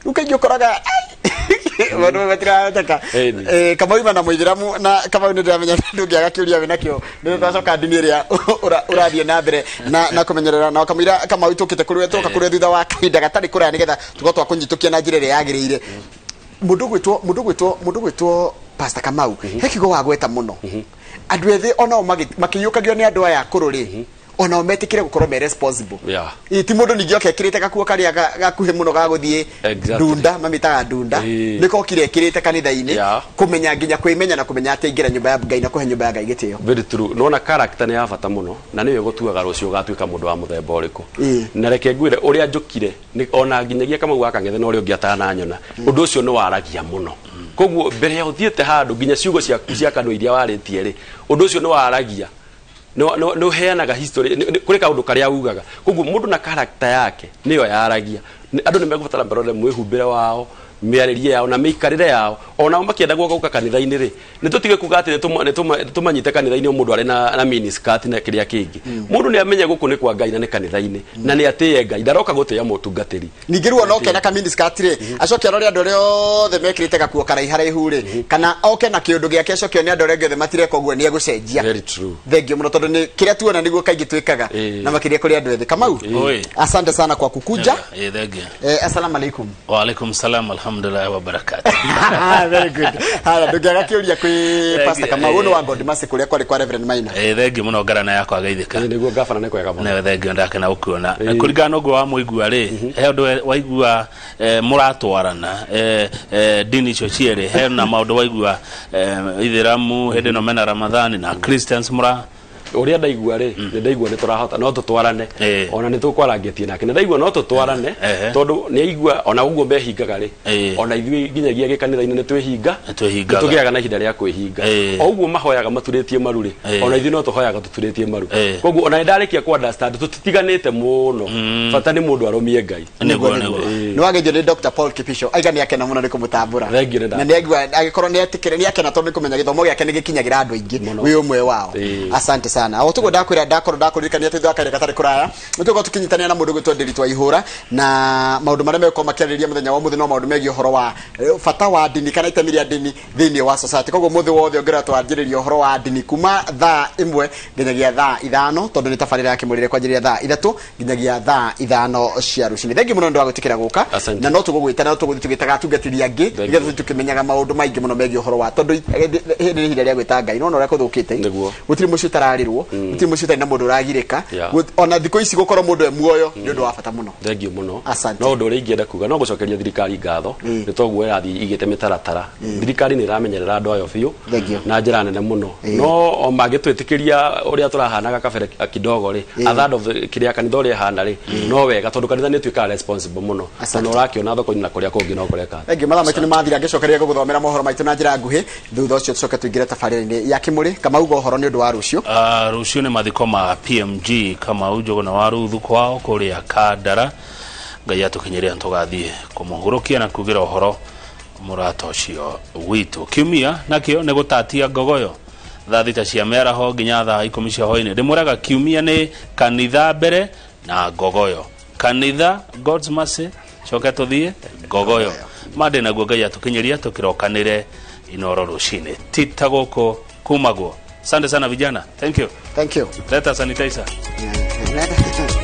Rĩu kaingĩ ũkoraga maũndũ matirahoteka. Kamau ima na mũithĩramu na Kamau nĩ ndĩramenya ndũngĩaga kĩũria wĩnakĩo, nĩ twacoka ndini ĩrĩa ũrathiĩ na mbere na kũmenyerera na kamũira Kamau tũkĩte kũrĩ we, tũka kũrĩ we thutha wa kahinda gatarĩ kũraya nĩgetha tũkorwo twakũnyitũkia na njĩra ĩrĩa yagĩrĩire. Mũndũ gwĩtwo Pastor Kamau, he kiugo wagweta mũno, andũ ethĩ onao makĩiyũkagio nĩ andũ aya akũrũ rĩ, onao metĩkĩre gũkorwo me responsible. Ĩ, ti mũndũ ningĩ oke ekĩrĩte gakuo karĩa gakuhĩ mũno ga gũthiĩ ndunda, mamĩtaga ndunda, nĩ kokire ekĩrĩte kanitha-inĩ, kũmenya nginya kwĩmenya na kũmenya atĩ aingĩra nyũmba ya Ngai na kũhe nyũmba ya Ngai gĩtĩo. Very true. Nona character nĩ ya bata mũno na nĩyo ĩgũtuaga rũciũ ũgatuĩka mũndũ wa mũthemba ũrĩkũ. Na reke ngwĩre ũrĩa njũkire ona nginyagia Kamau wa Kang'ethe na ũrĩa ũngĩ atananyona, ũndũ ũcio nĩ waragia mũno. Koguo mbere ya ũthiĩte handũ, nginya ciugo ciaku cia kanua iria warĩtie rĩ, ũndũ ũcio nĩ waragia, nĩ ũheanaga history, kũrĩ kaũndũ karĩa ugaga. Koguo mũndũ na character yake nĩyo yaragia. Andũ nĩ megũbatara marore mwĩhumbĩre wao, mĩarĩrie yao na mĩikarĩre yao, onao makĩenda gũka kanitha-inĩ rĩ, nĩ tũtige kuga atĩ nĩ tũmanyite kanitha-inĩ o mũndũ arĩ na mini skirt na kĩrĩa kĩngĩ. Mũndũ nĩ amenye gũkũ nĩ kwa Ngai na nĩ kanitha-inĩ na nĩ atĩe Ngai, ndaroka gũtĩĩa mũtungatĩri. Ningĩ rĩu ona oke na kaminiskirt rĩ, acoke arore andũ arĩa othe mekĩrĩte gakuo karaiharaihu rĩ, kana oke na kĩũndũ gĩake, acoke one andũ arĩa angĩ othe matireka ũguo, nĩ egũcenjia. Very true. Thengiũ mũno, tondũ nĩ kĩrĩa tuona nĩguo kaingĩ twĩkaga, na makĩria kũrĩ andũ ethĩ. Kamau, asante sana kwa kukuja. Thengiũ. Assalamu alaikum. Wa alaikum salam, alhamdulillah wa barakatuh. Very good. Haya, ndũngĩaga kĩũria kwĩ Pastor Kamau, ũyũ nĩ wa God Mercy kũrĩa kwarĩ kwa Reverend Maina. Thengiũ mũno, ngarana yakwa geithĩka. Nĩguo gabana, nĩ kwega mũno. Nĩ thengiũ, ndakena gũkuona. Kũringana na ũguo wa mũigua rĩ, he ũndũ waigua, mũratwarana ndini icio cierĩ, he na maũndũ waigua, ithĩramu hĩndĩ ĩno mena Ramadhani na Christians mũra Ũrĩa ndaigua rĩ, nĩ ndaigua nĩ tũrahota no tũtwarane, ona nĩ tũkwarangĩtie nake, nĩ ndaigua no tũtwarane, tondũ nĩ aigua ona ũguo mehingaga rĩ, ona ithuĩ nginyagia gĩkanitha-inĩ nĩ twĩhinga. Nĩ twĩhingaga. Nĩ tũgĩaga na ihinda rĩa kwĩhinga. O ũguo mahoyaga maturĩtie maru rĩ, ona ithuĩ no tũhoyaga tũturĩtie maru. Koguo ona nĩ ndarĩkia ku understand tũtitiganĩte mũno, bata nĩ mũndũ arũmie Ngai. Nĩguo. Nĩ wageithio nĩ Dr. Paul Kipisho, aiga nĩ akena mũno nĩ kũmũtambũra. Thengiũ, nĩ na nĩ aigua agĩkorwo nĩ etĩkĩre, nĩ akena tondũ nĩ kũmenya gĩthomo gĩake nĩ gĩkinyagĩra andũ aingĩ, wĩ ũmwe wao. Asante sana. O tuguo ndakwĩra, ndakorwo ndakũririkania atĩ thutha wa kahinda gatarĩ kũraya nĩ tũgũkorwo tũkĩnyitanĩra na mũndũ gwĩtwo Ndĩritũ wa Ihũra, na maũndũ marĩa megũkorwo makĩarĩrĩria mũthenya wa ũmũthĩ no maũndũ megiĩ ũhoro wa bata wa ndini kana itemi rĩa ndini thĩinĩ wa society. Koguo mũthĩ wothe ũngĩrora twanjĩrĩria ũhoro wa ndini kuma 1:00 nginyagia 5:00, tondũ nĩ tabarĩra ya kĩmũrĩre kwanjĩrĩria 3:00 nginyagia 5:00 cia rũcinĩ. Thengiũ mũno nĩ ũndũ wa gwĩtĩkĩra gũka. Asante. Na no tũgũgwĩta na no tũgũthiĩ tũgĩtaga atungatĩri angĩ, Thank nĩgetha you. tũthiĩ tũkĩmenyaga maũndũ maingĩ mũno megiĩ ũhoro wa, tondũ hĩndĩ nĩ ihinda rĩa gwĩta Ngai, nona ũrĩa kũthũkĩte. Gũtirĩ mũciĩ ũtararĩrwo, gũtirĩ mũciĩ ũtarĩ na mũndũ ũragirĩka. Ona thikũ ici gũkorwo mũndũ e muoyo nĩ ũndũ wa bata mũno. Thengiũ mũno. Asante. No ũndũ ũrĩa ingĩenda kuga no gũcokeria thirikari ngatho, nĩ toguo ĩrathiĩ igĩte mĩtaratara. Thirikari nĩ ĩramenyerera andũ ayo biũ Thengiũ. na njĩra nene mũno, no o mangĩtwĩtĩkĩria ũrĩa tũrahanaga kabere kidogo rĩ, a third of kĩrĩa kanitha ũrĩa ĩhana rĩ, no wega, tondũ kanitha nĩ ĩtuĩkaga responsible mũno. Asante. Tondũ ũrakĩona thoko-inĩ na kũrĩa kũngĩ no kũreka. Thengiũ, mathaa maitũ nĩ mathira, ngĩcokeria gũgũthomera mohoro maitũ na njĩra nguhĩ, thutha ũcio tũcoke tũingĩre tabarĩra-inĩ ya kĩmũrĩ. Kamauga ũhoro nĩ ũndũ wa rũciũ. Rũciũ nĩ mathiko ma PMG Kamau Njũgũna wa Ruthu kwao kũrĩa Kandara. Ngai atũkinyĩria tũgathiĩ kũmũhurũkia na kugĩra ũhoro mũrata ũcio witũ. Kiumia nakĩo nĩ gũtatia ngogoyo 6:00 cia mĩaraho nginya 10:00 cia hwaĩ-inĩ. Ndĩmwĩraga kiumia nĩ kanitha mbere na ngogoyo, kanitha God's Mercy, coke tũthiĩ ngogoyo mande, naguo Ngai atũkinyĩria tũkĩrokanĩre Inoro rũcinĩ tita gũkũ kumagwo. Asante sana vijana, thank you. Thank you. Leta sanitizer. Yeah.